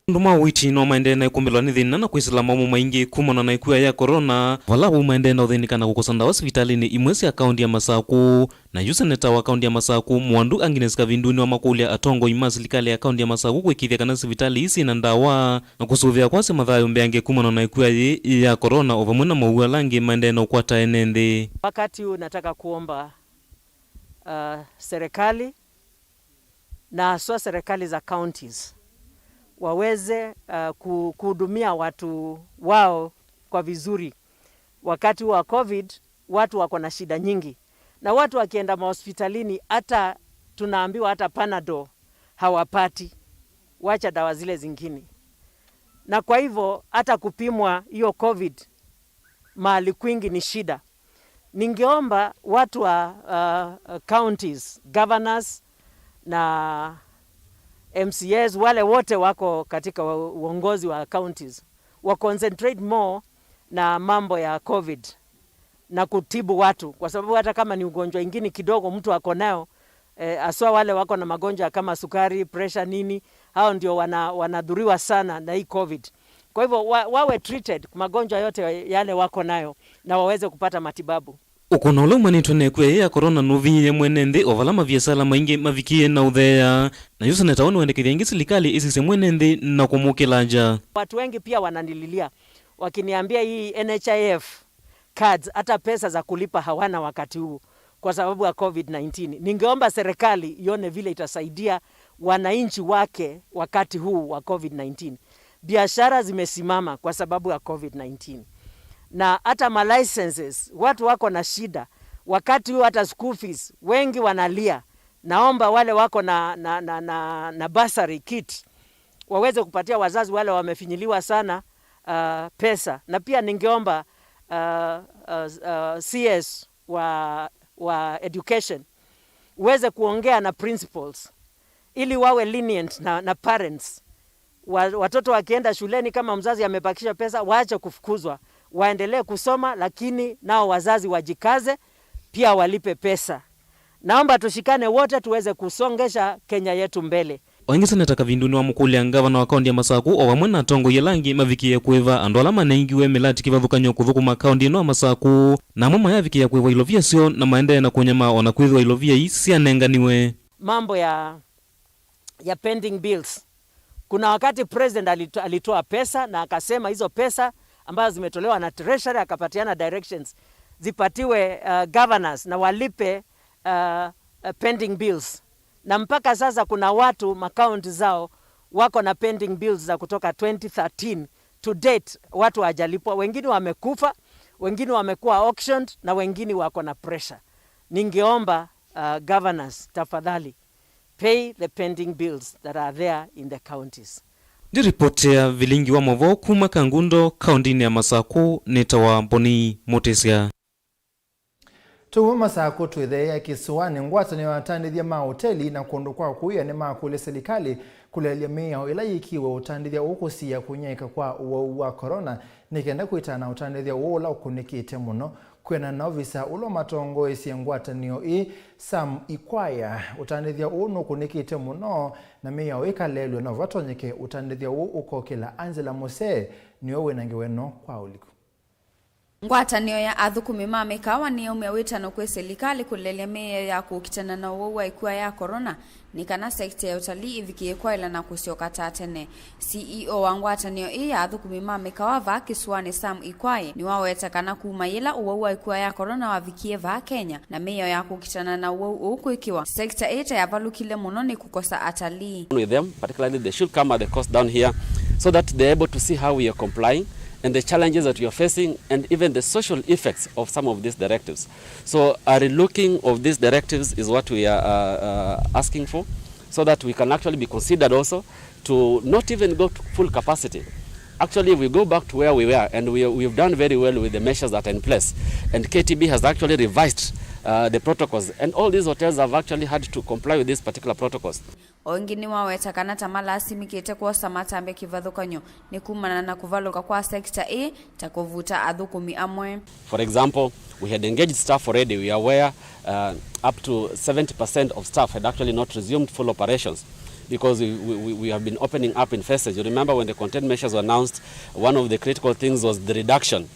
Maũndũ ma ũiiti no maendee na ĩkũmbĩlwa nĩ thĩna na kwĩsĩla maũmũ maingĩ kumana na ĩkua ya corona, vala amwe maendee na ũthĩnĩka na kũkosa ndawa sivitalĩnĩ imwe sya kaũnti ya Masakũ. Na yu seneta wa kaũnti ya Masakũ, Mwandu Agnes Kavindu, nĩwamakũlya atongoi ma silikalĩ ya kaũnti ya Masakũ kũĩkĩĩthya kana sivitalĩ ii syĩ na ndawa na kũsũvĩa kwasya mathayũ mbeange kumana na ĩkua yĩĩ ya corona, o vamwe na mowau ala angĩ maendee na ũkwata ene nthĩ. Wakati huu nataka kuomba, uh, serikali na haswa serikali za counties waweze, uh, ku-, kuhudumia watu wao kwa vizuri. Wakati wa covid, watu wako na shida nyingi, na watu wakienda mahospitalini, hata tunaambiwa hata Panadol hawapati, wacha dawa zile zingine. Na kwa hivyo hata kupimwa hiyo covid mahali kwingi ni shida. Ningeomba watu wa, uh, counties, governors na M C As, wale wote wako katika uongozi wa counties, wa concentrate more na mambo ya covid na kutibu watu, kwa sababu hata kama ni ugonjwa ingine kidogo mtu ako nayo, eh, haswa wale wako na magonjwa kama sukari, pressure, nini, hao ndio wana-, wanadhuriwa sana na hii covid. Kwa hivyo wa-, wawe treated magonjwa yote yale wako nayo na waweze kupata matibabu. Ũkũna ũla umanĩtwe na ĩkua ĩĩ ya corona nũviĩie mwene nthĩ, o vala maviasala maingĩ mavikie na ũtheea, na yu seneta ũũ nĩwendekethya ĩngĩ silikalĩ ĩsisye mwene nthĩ na kũmũkĩlangya. Watu wengi pia wananililia wakiniambia hii N H I F cards, hata pesa za kulipa hawana wakati huu kwa sababu ya covid nineteen. Ningeomba serikali ione vile itasaidia wananchi wake wakati huu wa covid nineteen. Biashara zimesimama kwa sababu ya covid nineteen. Na hata ma licenses, watu wako na shida. Wakati huu hata school fees, wengi wanalia. Naomba wale wako na, na, na, na, na bursary kit, waweze kupatia wazazi wale wamefinyiliwa sana, uh, pesa. Na pia ningeomba, uh, uh, uh, C S wa, wa education uweze kuongea na principals ili wawe lenient na, na parents. Wa-, watoto wakienda shuleni, kama mzazi amebakisha pesa, waache kufukuzwa, waendelee kusoma, lakini nao wazazi wajikaze pia walipe pesa. Naomba tushikane wote tuweze kusongesha Kenya yetu mbele. O ĩngĩ, Seneta Kavindu nĩwamũkũlya ngavana wa kaũntĩ ya Masakũ o vamwe na atongoi ala angĩ mavikĩĩe kũĩva andũ ala manengiwe mĩlati kĩvathũkany'o kũthũkũma kaũntĩ ĩno ya Masakũ, na amwe mayavikĩĩa kũĩvwa ilovia syoo na maendee na kũnyamaa o na kwĩthĩwa ilovia ii syanenganiwe. Mambo ya, ya pending bills. Kuna wakati president alito-, alitoa pesa na akasema hizo pesa ambazo zimetolewa na treasury, akapatiana directions zipatiwe, uh, governors na walipe, uh, uh, pending bills. Na mpaka sasa kuna watu makaunti zao wako na pending bills za kutoka twenty thirteen to date, watu hawajalipwa. Wengine wamekufa, wengine wamekuwa auctioned, na wengine wako na pressure. Ningeomba, uh, governors, tafadhali, pay the pending bills that are there in the counties. Ndiripotea vilingi wa mavoo kuma Kangundo, kaũntĩnĩ ya Masakũ, nĩtawa Mboni Mũtĩsya. Tũuma Masakũ twĩtheea kĩsũanĩ, ngwatanĩo ya atandĩthya ma ũteli na kũndũ kwa kũia nĩmakũlya silikalĩ kũlelya mĩao ĩla yĩkiwe ũtandĩthya ũũ kũsiĩĩa kũnyaĩĩka kwa ũwau wa corona, nĩ kenda kwĩtana ũtandĩthya ũũ ũla ũkũnĩkĩte mũno. Kwĩanana na ovisa ũla ũmatongoesye ngwatanĩo ĩĩ, Sam Ikwaya, ũtandĩthya ũũ nũkũnĩkĩte mũno na mĩao ĩkalelw'a no vatonyeke ũtandĩthya ũũ ũkokĩla. Angela Mose nĩwe wĩ na ngewa ĩno kwa ũliku. Ngwatanĩo ya athũkũmi ma mĩkawa nĩyaumya wĩtano kwĩ silikalĩ kũlelya mĩao ya kũkitana na ũwau wa ĩkua ya corona, nĩ kana sekita ya ũtalii ĩvikĩe kwaĩla na kũsyoka ta tene. C E O wa ngwatanĩo ĩĩ ya athũkũmi ma mĩkawa vaa kĩsũanĩ, Sam Ikwaye, nĩwaweta kana kuma yĩla ũwau wa ĩkua ya corona wavikie vaa Kenya na mĩao ya kũkitana na ũwau ũũ kwĩkĩwa, sekita ĩĩ ta yavalũkile mũno nĩ kũkosa atalii. With them, particularly, they should come at the coast down here so that they're able to see how we are complying and the challenges that we are facing and even the social effects of some of these directives. So a relooking of these directives is what we are, uh, uh, asking for, so that we can actually be considered also to not even go to full capacity. Actually, if we go back to where we were, and we, we've done very well with the measures that are in place, and K T B has actually revised, uh, the protocols, and all these hotels have actually had to comply with these particular protocols. O ĩngĩ nĩwaweta kana ta malasimĩkĩte kwosa matambya kĩvathũkany'o nĩ kumana na kũvalũka kwa sekita ĩĩ ta kũvuta athũkũmi amwe. For example, we had engaged staff already. We are aware, uh, up to seventy percent of staff had actually not resumed full operations because we, we, we, we have been opening up in phases. You remember when the containment measures were announced, one of the critical things was the reduction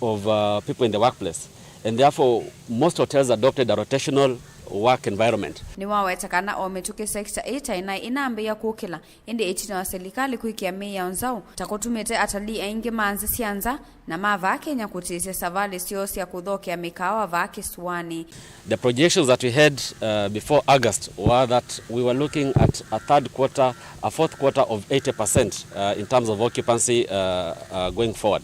of, uh, people in the workplace, and therefore most hotels adopted a rotational work environment. Nĩwaweta kana o mĩtũkĩ sekita ĩĩ ta ĩnaĩ ĩnambĩĩa kũkĩla, ĩndĩ ĩtina wa silikalĩ kwĩkĩa mĩao nzaũ, ta kũtumĩte atalii aingĩ ma nzĩ sya nza na ma vaa Kenya kũtĩsya savalĩ syoo sya kũthokea mĩkaawa vaa kĩsũanĩ. The projections that we had, uh, before August were that we were looking at a third quarter, a fourth quarter of eighty percent, uh, in terms of occupancy, uh, uh, going forward.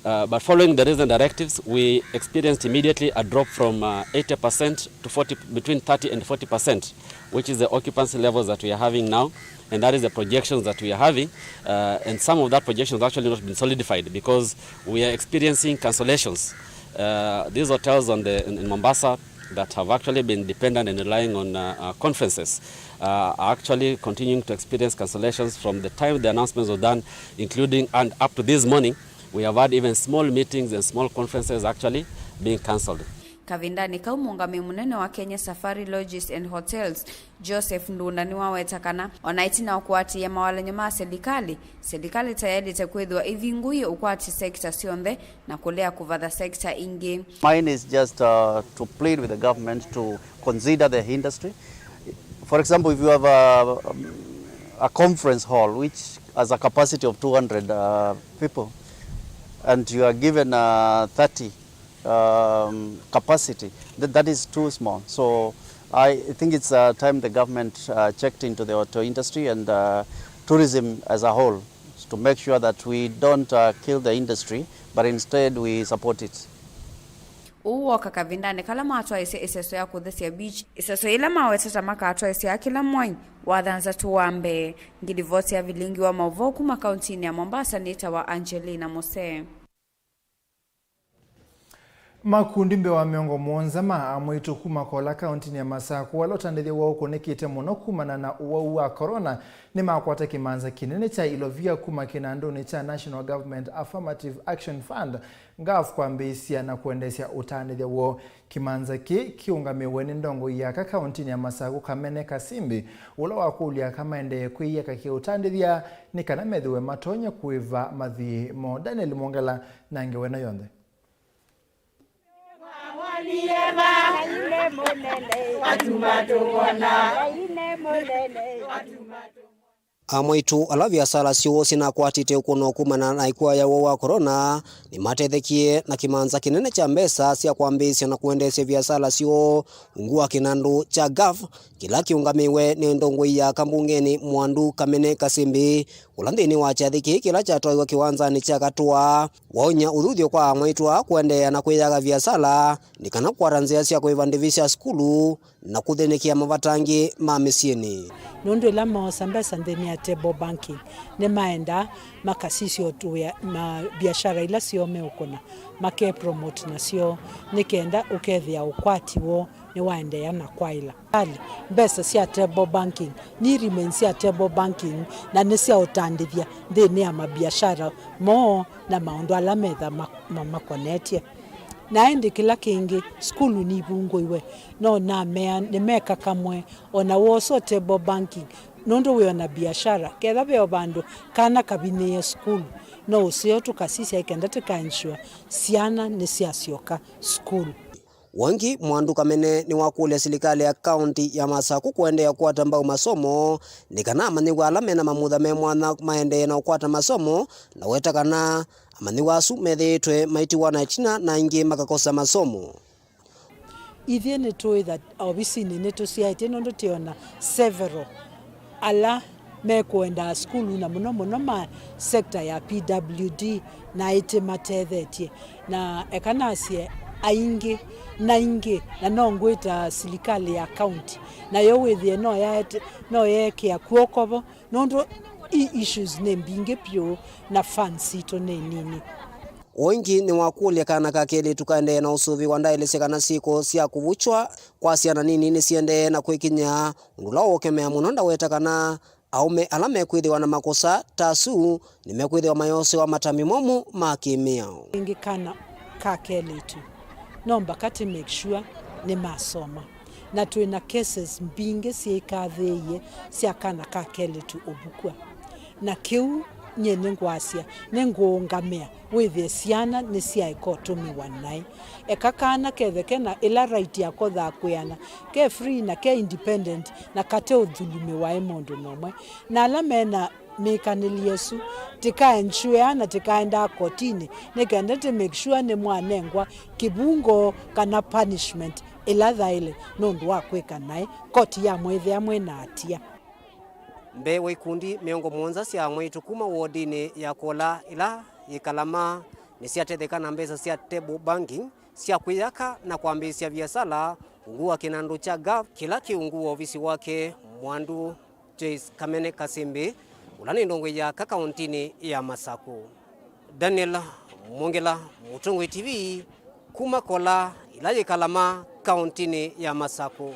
Uh, but following the recent directives, we experienced immediately a drop from, uh, eighty percent to forty, between thirty and forty percent, which is the occupancy levels that we are having now, and that is the projections that we are having. Uh, and some of that projections have actually not been solidified because we are experiencing cancellations. Uh, these hotels on the, in, in Mombasa that have actually been dependent and relying on, uh, uh, conferences, uh, are actually continuing to experience cancellations from the time the announcements were done, including and up to this morning. We have had even small meetings and small conferences actually being cancelled. Kavindanĩ kau, mũũngamĩi mũnene wa Kenya Safari Lodges and Hotels, Joseph Ndunda, nĩwaweta kana o na ĩtina wa kũatĩĩa mawalany'o ma silikalĩ, silikalĩ ta yaĩlĩte kwĩthĩwa ĩvingũie ũkwati sekita syonthe na kũlea kũvatha sekita ingĩ. Mine is just, uh, to plead with the government to consider the industry. For example, if you have a, a conference hall which has a capacity of two hundred, uh, people, and you are given, uh, thirty, um, capacity, that, that is too small. So I think it's, uh, time the government, uh, checked into the hotel industry and, uh, tourism as a whole to make sure that we don't, uh, kill the industry, but instead we support it. Ũu woka kavindanĩ kala matwaĩsye ĩseso ya kũthesya beach, ĩseso yĩla mawetete makatwaĩsya kĩla mwai wa thanthatũ wa mbee. Ngilivoti ya vilingi wa maũvoo kuma kauntinĩ ya Mombasa nĩtawa Angelina Mose. Makundi mbee wa mĩongo mũonza ma amwaitũ kuma Kola kauntinĩ ya Masakũ, ala ũtandĩthyo woo ũkũnĩkĩte mũno kumana na ũwau wa corona, nĩmakwata kĩmanza kĩnene kya ilovia kuma kĩnandũnĩ kya National Government Affirmative Action Fund, gaf, kwambĩĩsya na kũendeesya ũtandĩthya woo. Kĩmanza kĩĩ kĩũngamĩwe nĩ ndongoi ya aka kauntinĩ ya Masakũ, Kamene Kasimbi, ũla wakũlya aka maendee kwĩyĩaka kĩũtandĩthya nĩ kana methĩwe matonya kũĩva mathii moo. Daniel Mwongela na ngewa ĩno yonthe. Amwaitũ ala viasala syoo syĩnakwatĩte ũkũno kumana na ĩkua ya ũwau wa corona nĩmatethekie na kĩmanza kĩnene kya mbesa sya kwambĩĩsya na kũendeesya viasala syoo ungu wa kĩnandũ kya gaf, kĩla kĩũngamĩwe nĩ ndongoi ya aka mbungenĩ Mwandu Kamene Kasimbi, ũla nthĩnĩ wa kyathĩ kĩĩ kĩla kyatwaiwe kĩwanzanĩ kya Katũa, waony'a ũthuthyo kwa amwaitũ aa kũendeea na kwĩyaga viasala nĩ kana kũkwata nzĩa sya kũĩva ndĩvi sya sukulu na kũthĩnĩkĩa mavata angĩ ma mĩsyĩnĩ. Nũndũ ĩla moosa mbesa nthĩnĩ ya table banking, nĩmaendaa makasisya ũtũĩa ma biashara ila syoo meũkũna, make promote nasyo, nĩ kenda ũkethĩa ũkwati woo nĩwaendeea na kwaĩla. Mbesa sya table banking ni remain sya table banking, na nĩ sya ũtandĩthya nthĩnĩ ya mabiashara moo na maũndũ ala metha ma- ma- makonetye. Na ĩndĩ kĩla kĩngĩ, sukulu nivungũiwe, no namea nĩmeka kamwe, o na wosa table banking, nũndũ wĩ o na biashara, ketha ve o vandũ kana kavinyĩĩe sukulu, no ũseo tũkasisya ĩkenda tũka ensure syana nĩsyasyoka sukulu. Wangĩ, Mwandu Kamene nĩwakũlya silikalĩ ya kaunti ya Masakũ kũendeea kũkwata mbau masomo nĩ kana amanyĩw'a ala mena mamutha me mwanya maendee na ũkwata masomo, na weta kana amanyĩw'a asu methĩĩtwe maitiwa na ĩtina na aingĩ makakosa masomo. Ithyĩ nĩtũĩ that ovisinĩ nĩtũsyaĩtye nũndũ twĩ o na several ala mekũendaa sukulu, na mũno mũno ma sector ya P W D, na ĩtĩ matethetye. Na eka nasye aingĩ na aingĩ, na no ngwĩta silikalĩ ya county, nayo wĩthĩe no yaete- no yeekĩa kw'oko vo, nũndũ i- issues nĩ mbingĩ vyũ na funds sitũ nĩ nini. O ĩngĩ nĩwakũlya kana ka kelĩtu kaendee na ũsũvĩwa ndaĩlĩsya kana syĩko sya kũvukywa kwa syana nini nĩsiendee na kwĩkinyĩa, ũndũ ũla ũũkemea mũno. Ndaweta kana aũme ala mekwĩthĩwa na makosa ta asu nĩmekwĩthĩwa mayosewa matambya momũ ma kĩ-mĩao. Ĩngĩ kana ka kelĩtu no mbaka tĩ make sure nĩmasoma, na twĩ na cases mbingĩ syĩkathĩĩie sya kana ka kelĩtu ũvukw'a. Na kĩu nyie nĩngwasya, nĩngũũngamĩa wĩthĩe syana nĩsyaĩka ũtũmĩwa naĩ. Eka kana kethe kena ĩla right yako thakwĩana, ke free na ke independent, na kate ũthulumĩwa ĩ mũndũ nomwe. Na ala mena mĩkanĩlye ĩsu, tĩka ensure na tĩkaendaa kotinĩ, nĩ kenda tĩ make sure nĩmwanengwa kĩvungo kana punishment ĩla yaĩle nũndũ wa kwĩka naĩ, koti yamwĩthĩa mwĩ na atia. Mbee wa ikundi mĩongo mũonza sya amwaitũ kuma wodinĩ ya Kola ila yĩ Kalama nĩsyatetheka na mbesa sya table banking sya kwĩyaka na kwambĩĩsya viasala ungu wa kĩnandũ kya gov kĩla kĩ ungu wa ovisi wake Mwandu Joyce Kamene Kasimbi, ũla nĩ ndongoi ya aka kauntinĩ ya Masakũ. Daniel Mwongela, Mũtongoi T V, kuma Kola ila yĩ Kalama kauntinĩ ya Masakũ.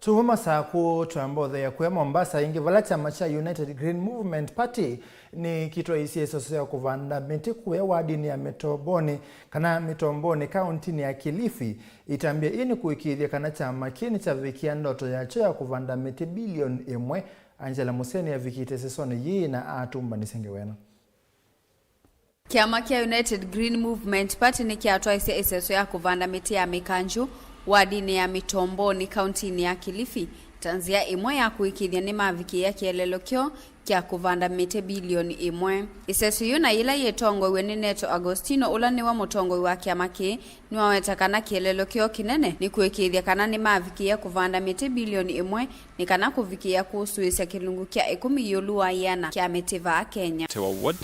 Tuma masaa kũũ twamba ũthea kũya Mombasa ĩngĩ, vala kyama kya United Green Movement Party nĩkĩtwaisye ĩseso ya kũvanda mĩtĩ kũya wadinĩ ya Mĩtombonĩ kana Mĩtombonĩ kauntinĩ ya Kilifi. Ĩtambya ĩĩ nĩ kũĩkĩĩthya kana kyama kĩĩ nĩkyavikĩa ndoto yakyo ya kũvanda mĩtĩ bilioni ĩmwe. Angela Museni avikĩte ĩsesonĩ yĩĩ na atũmbanĩsya ngewa ĩno. Kyama kya United Green Movement Party nĩkyatwaisye ĩseso ya kũvanda mĩtĩ ya mĩkanjũ wadinĩ ya Mĩtombonĩ kauntinĩ ya Kilifi ta nzĩa ĩmwe ya kũĩkĩĩthya nĩmavikĩĩa kĩeleelo kyoo kya kũvanda mĩtĩ bilioni ĩmwe. Ĩseso yĩu na yĩla yĩtongoew'e nĩ Neto Agostino, ũla nĩwe mũtongoi wa kyama kĩĩ, nĩwaweta kana kĩeleelo kyoo kĩnene nĩ kũĩkĩĩthya kana nĩmavikĩĩa kũvanda mĩtĩ bilioni ĩmwe nĩ kana kũvikĩĩa kũsũĩsya kĩlungu kya ĩkũmi ĩũlũ wa ĩana kya mĩtĩ vaa Kenya. Tewa Ward.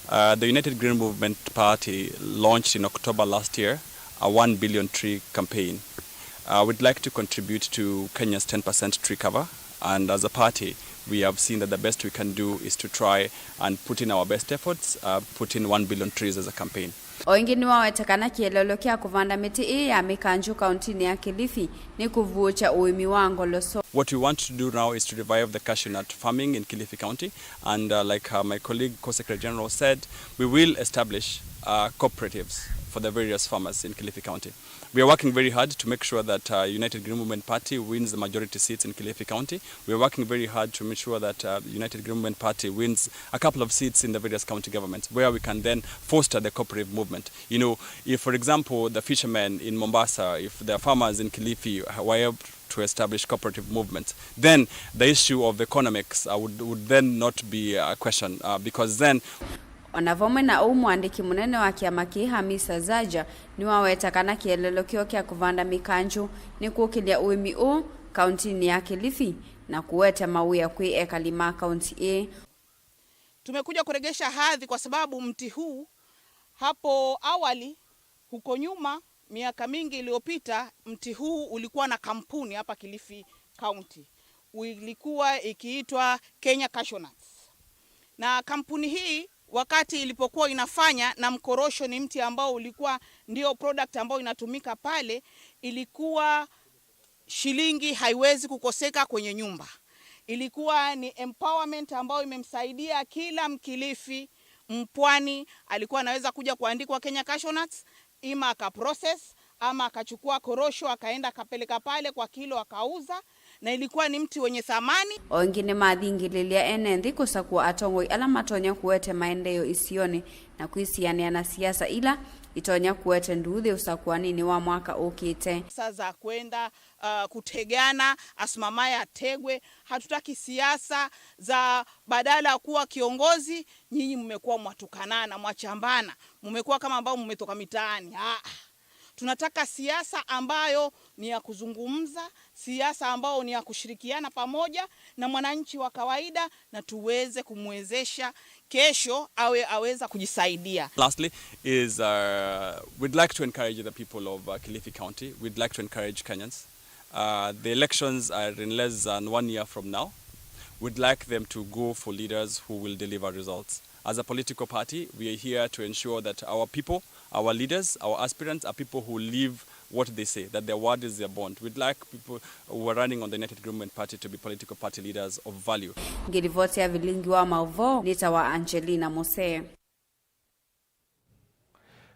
Uh, the United Green Movement Party launched in October last year a one billion tree campaign. Uh, we'd like to contribute to Kenya's ten percent tree cover, and as a party, we have seen that the best we can do is to try and put in our best efforts, uh, put in one billion trees as a campaign. O ĩngĩ nĩwaweta kana kĩeleelo kya kũvanda mĩtĩ ĩĩ ya mĩkanjũ kauntinĩ ya Kilifi nĩ kũvuũkya ũĩmi wa ngoloso. What we want to do now is to revive the cashew nut farming in Kilifi County, and, uh, like, uh, my colleague, Co-Secretary General, said, we will establish, uh, cooperatives for the various farmers in Kilifi County. We are working very hard to make sure that, uh, United Green Movement Party wins the majority seats in Kilifi County. We are working very hard to make sure that, uh, United Green Movement Party wins a couple of seats in the various county governments where we can then foster the cooperative movement. You know, if, for example, the fishermen in Mombasa, if the farmers in Kilifi were able to establish cooperative movements, then the issue of economics, uh, would, would then not be a question, uh, because then O na vamwe na ũu, mũandĩki mũnene wa kĩama kĩĩ, Hamisa Zaja, nĩwaweta kana kĩeleelo kyoo kya kũvanda mĩkanjũ nĩ kũkĩlya ũĩmi ũũ kauntinĩ ya Kilifi na kũete mawĩa kwĩ ekali ma kaunti ĩĩ. Tumekuja kuregesha hadhi kwa sababu mti huu hapo awali, huko nyuma, miaka mingi iliyopita, mti huu ulikuwa na kampuni hapa Kilifi County. Ilikuwa ikiitwa Kenya Cashew Nuts. Na kampuni hii, wakati ilipokuwa inafanya, na mkorosho ni mti ambao ulikuwa ndio product ambayo inatumika pale, ilikuwa shilingi haiwezi kukoseka kwenye nyumba. Ilikuwa ni empowerment ambayo imemsaidia kila Mkilifi, Mpwani, alikuwa anaweza kuja kuandikwa Kenya Cashew Nuts, ima aka process, ama akachukua korosho, akaenda akapeleka pale kwa kilo akauza, na ilikuwa ni mti wenye thamani. O ĩngĩ nĩmathingĩlĩlya ene nthĩ kũsakũa atongoi ala matonya kũete maendeeo isionĩ na kwĩsianĩa na siasa ila itonya kũete nduuthĩ ũsakũaninĩ wa mwaka ũkĩte. Siasa za kwenda, uh, kutegana, asimamaye ategwe. Hatutaki siasa za badala ya kuwa kiongozi, nyinyi mmekuwa mwatukanana, mwachambana, mmekuwa kama ambao mmetoka mitaani. Ah, tunataka siasa ambayo ni ya kuzungumza, siasa ambayo ni ya kushirikiana pamoja na mwananchi wa kawaida, na tuweze kumwezesha kesho awe aweza kujisaidia. Lastly is, uh, we'd like to encourage the people of, uh, Kilifi County. We'd like to encourage Kenyans. Uh, the elections are in less than one year from now. We'd like them to go for leaders who will deliver results. As a political party, we are here to ensure that our people, our leaders, our aspirants are people who live what they say, that their word is their bond. We'd like people who are running on the United Green Movement Party to be political party leaders of value. Ngĩlivoti ya vilingi wa maũvoo, nĩtawa Angelina Musee.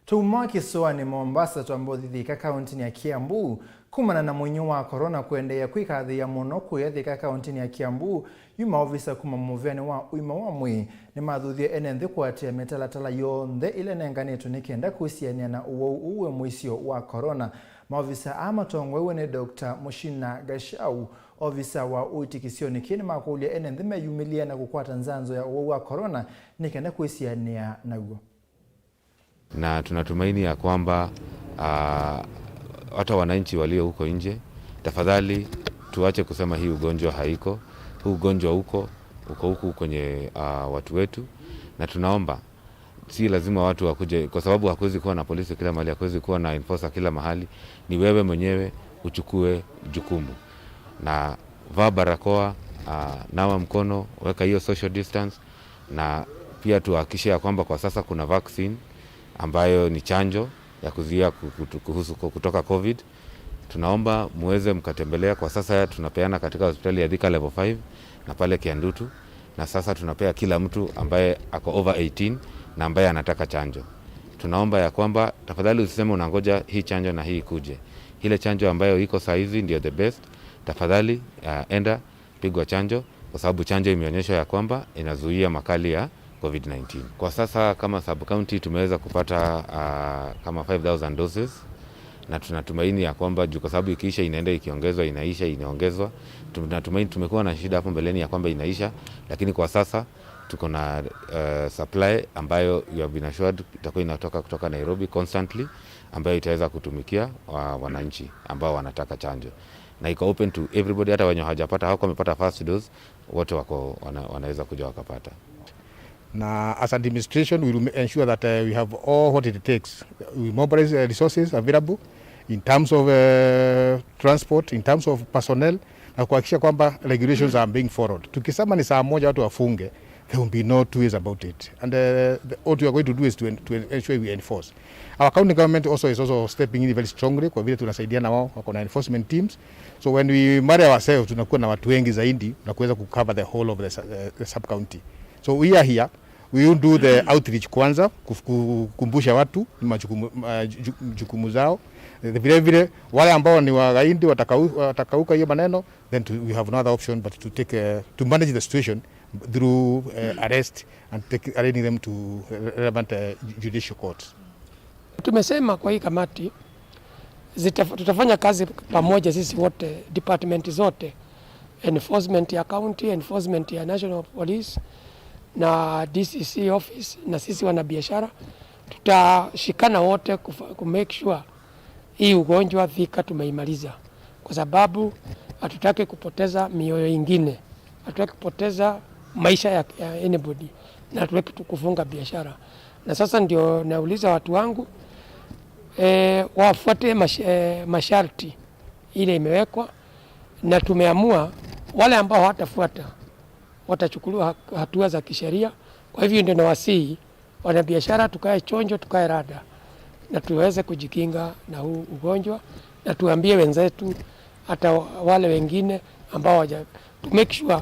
Tuma kĩsũanĩ Mombasa twambe ũthi Thika kauntinĩ ya Kiambu. Kumana na mũinyo wa corona kũendeea kwĩkathĩĩa mũno kũya Thika kauntinĩ ya Kiambu, yu maovisa kuma mũvĩanĩ wa ũima wa mwĩĩ nĩmathuthie ene nthĩ kũatĩĩa mĩtalatala yonthe ĩla ĩnenganĩtwe nĩ kenda kwĩsianĩa na ũwau ũũ wĩ mũisyo wa corona. Maovisa aa matongoew'e nĩ Doctor Mushina Gashau, ovisa wa ũitikĩsyonĩ kĩĩ, nĩmakũlya ene nthĩ meyumĩlĩe na kũkwata nzanzo ya ũwau wa corona nĩ kenda kwĩsianĩa naw'o. Na tunatumaini ya kwamba, ah, hata wananchi walio huko nje, tafadhali tuache kusema hii ugonjwa haiko. Huu ugonjwa uko, uko huku kwenye, ah, watu wetu, na tunaomba si lazima watu wakuje, kwa sababu hakuwezi kuwa na polisi kila mahali, hakuwezi kuwa na enforcer kila mahali. Ni wewe mwenyewe uchukue jukumu na vaa barakoa, ah, nawa mkono, weka hiyo social distance, na pia tuhakikishe ya kwamba kwa sasa kuna vaccine ambayo ni chanjo ya kuzuia ku-, kutu-, kuhusu, kutoka covid. Tunaomba muweze mkatembelea. Kwa sasa tunapeana katika hospitali ya Thika Level five na pale Kiandutu, na sasa tunapea kila mtu ambaye ako over eighteen na ambaye anataka chanjo. Tunaomba ya kwamba tafadhali usiseme unangoja hii chanjo na hii ikuje. Ile chanjo ambayo iko saa hizi ndio the best. Tafadhali, uh, enda pigwa chanjo, kwa sababu chanjo imeonyeshwa ya kwamba inazuia makali ya covid nineteen. Kwa sasa kama sub county tumeweza kupata, uh, kama five thousand doses, na tunatumaini ya kwamba juu, kwa sababu ikiisha inaenda ikiongezwa, inaisha, inaongezwa. Tunatumaini, tumekuwa na shida hapo mbeleni ya kwamba inaisha, lakini kwa sasa tuko na, uh, supply ambayo you have been assured itakuwa inatoka kutoka Nairobi constantly, ambayo itaweza kutumikia wa, wananchi ambao wanataka chanjo, na iko open to everybody, hata wenye hawajapata, hawako wamepata first dose, wote wako wana, wanaweza kuja wakapata. Na as administration, we will ensure that, uh, we have all what it takes. We mobilize, uh, resources available in terms of, uh, transport, in terms of personnel, na kuhakikisha kwamba regulations are being followed. Tukisema ni saa moja watu wafunge, there will be no two ways about it. And, uh, the, what we are going to do is to, en- to ensure we enforce. Our county government also is also stepping in very strongly, kwa vile tunasaidia na wao, wako na enforcement teams. So when we marry ourselves, tunakuwa na watu wengi zaidi na kuweza kucover the whole of the, su- uh, the sub county. So we are here, we will do the outreach kwanza, kuf- ku- kukumbusha watu majukumu, uh, ju- jukumu zao. Eh, vile vile wale ambao ni wagaidi watakau- watakauka hiyo maneno, then to, we have no other option but to take, uh, to manage the situation through, uh, arrest and take, arraigning them to relevant, uh, judicial courts. Tumesema kwa hii kamati zitaf- tutafanya kazi pamoja sisi wote, department zote, enforcement ya county, enforcement ya National Police na D C C office, na sisi wanabiashara tutashikana wote kufa- ku make sure hii ugonjwa Thika tumeimaliza, kwa sababu hatutaki kupoteza mioyo ingine, hatutaki kupoteza maisha ya, ya anybody, na hatutaki tu kufunga biashara. Na sasa ndio nauliza watu wangu, eh, wafuate mash, eh, masharti ile imewekwa, na tumeamua wale ambao hawatafuata watachukuliwa ha- hatua za kisheria. Kwa hivyo ndio nawasihi wanabiashara, tukae chonjo, tukae rada, na tuweze kujikinga na huu ugonjwa, na tuambie wenzetu, hata wa- wale wengine ambao waja, to make sure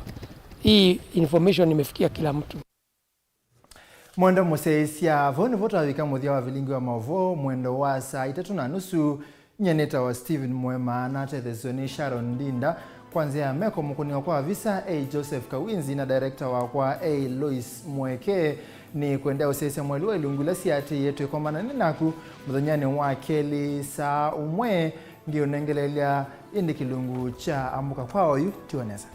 hii information imefikia kila mtu. Mwenda mũsyaĩĩsya, vau nĩvo twavika mũthya wa vilingi wa maũvoo mwendo wa saa itatũ na nusu. Nyie nĩtawa Stephen Mwema, natetheesw'e nĩ Sharon Ndinda. Kwa nzĩa ya meko, mũkũni wakwa wa visa e Joseph Kawinzi na director wakwa e Lois Mweke. Nĩ kwenda ũsyaĩĩsya mweli wa ilungu ila siatĩĩe. Twĩkomanane naku mũthenyanĩ wa kelĩ saa ũmwe. Ndiũnengeleelya ĩndĩ kĩlungu kya amũka kwa oyu. Tiwa nesa.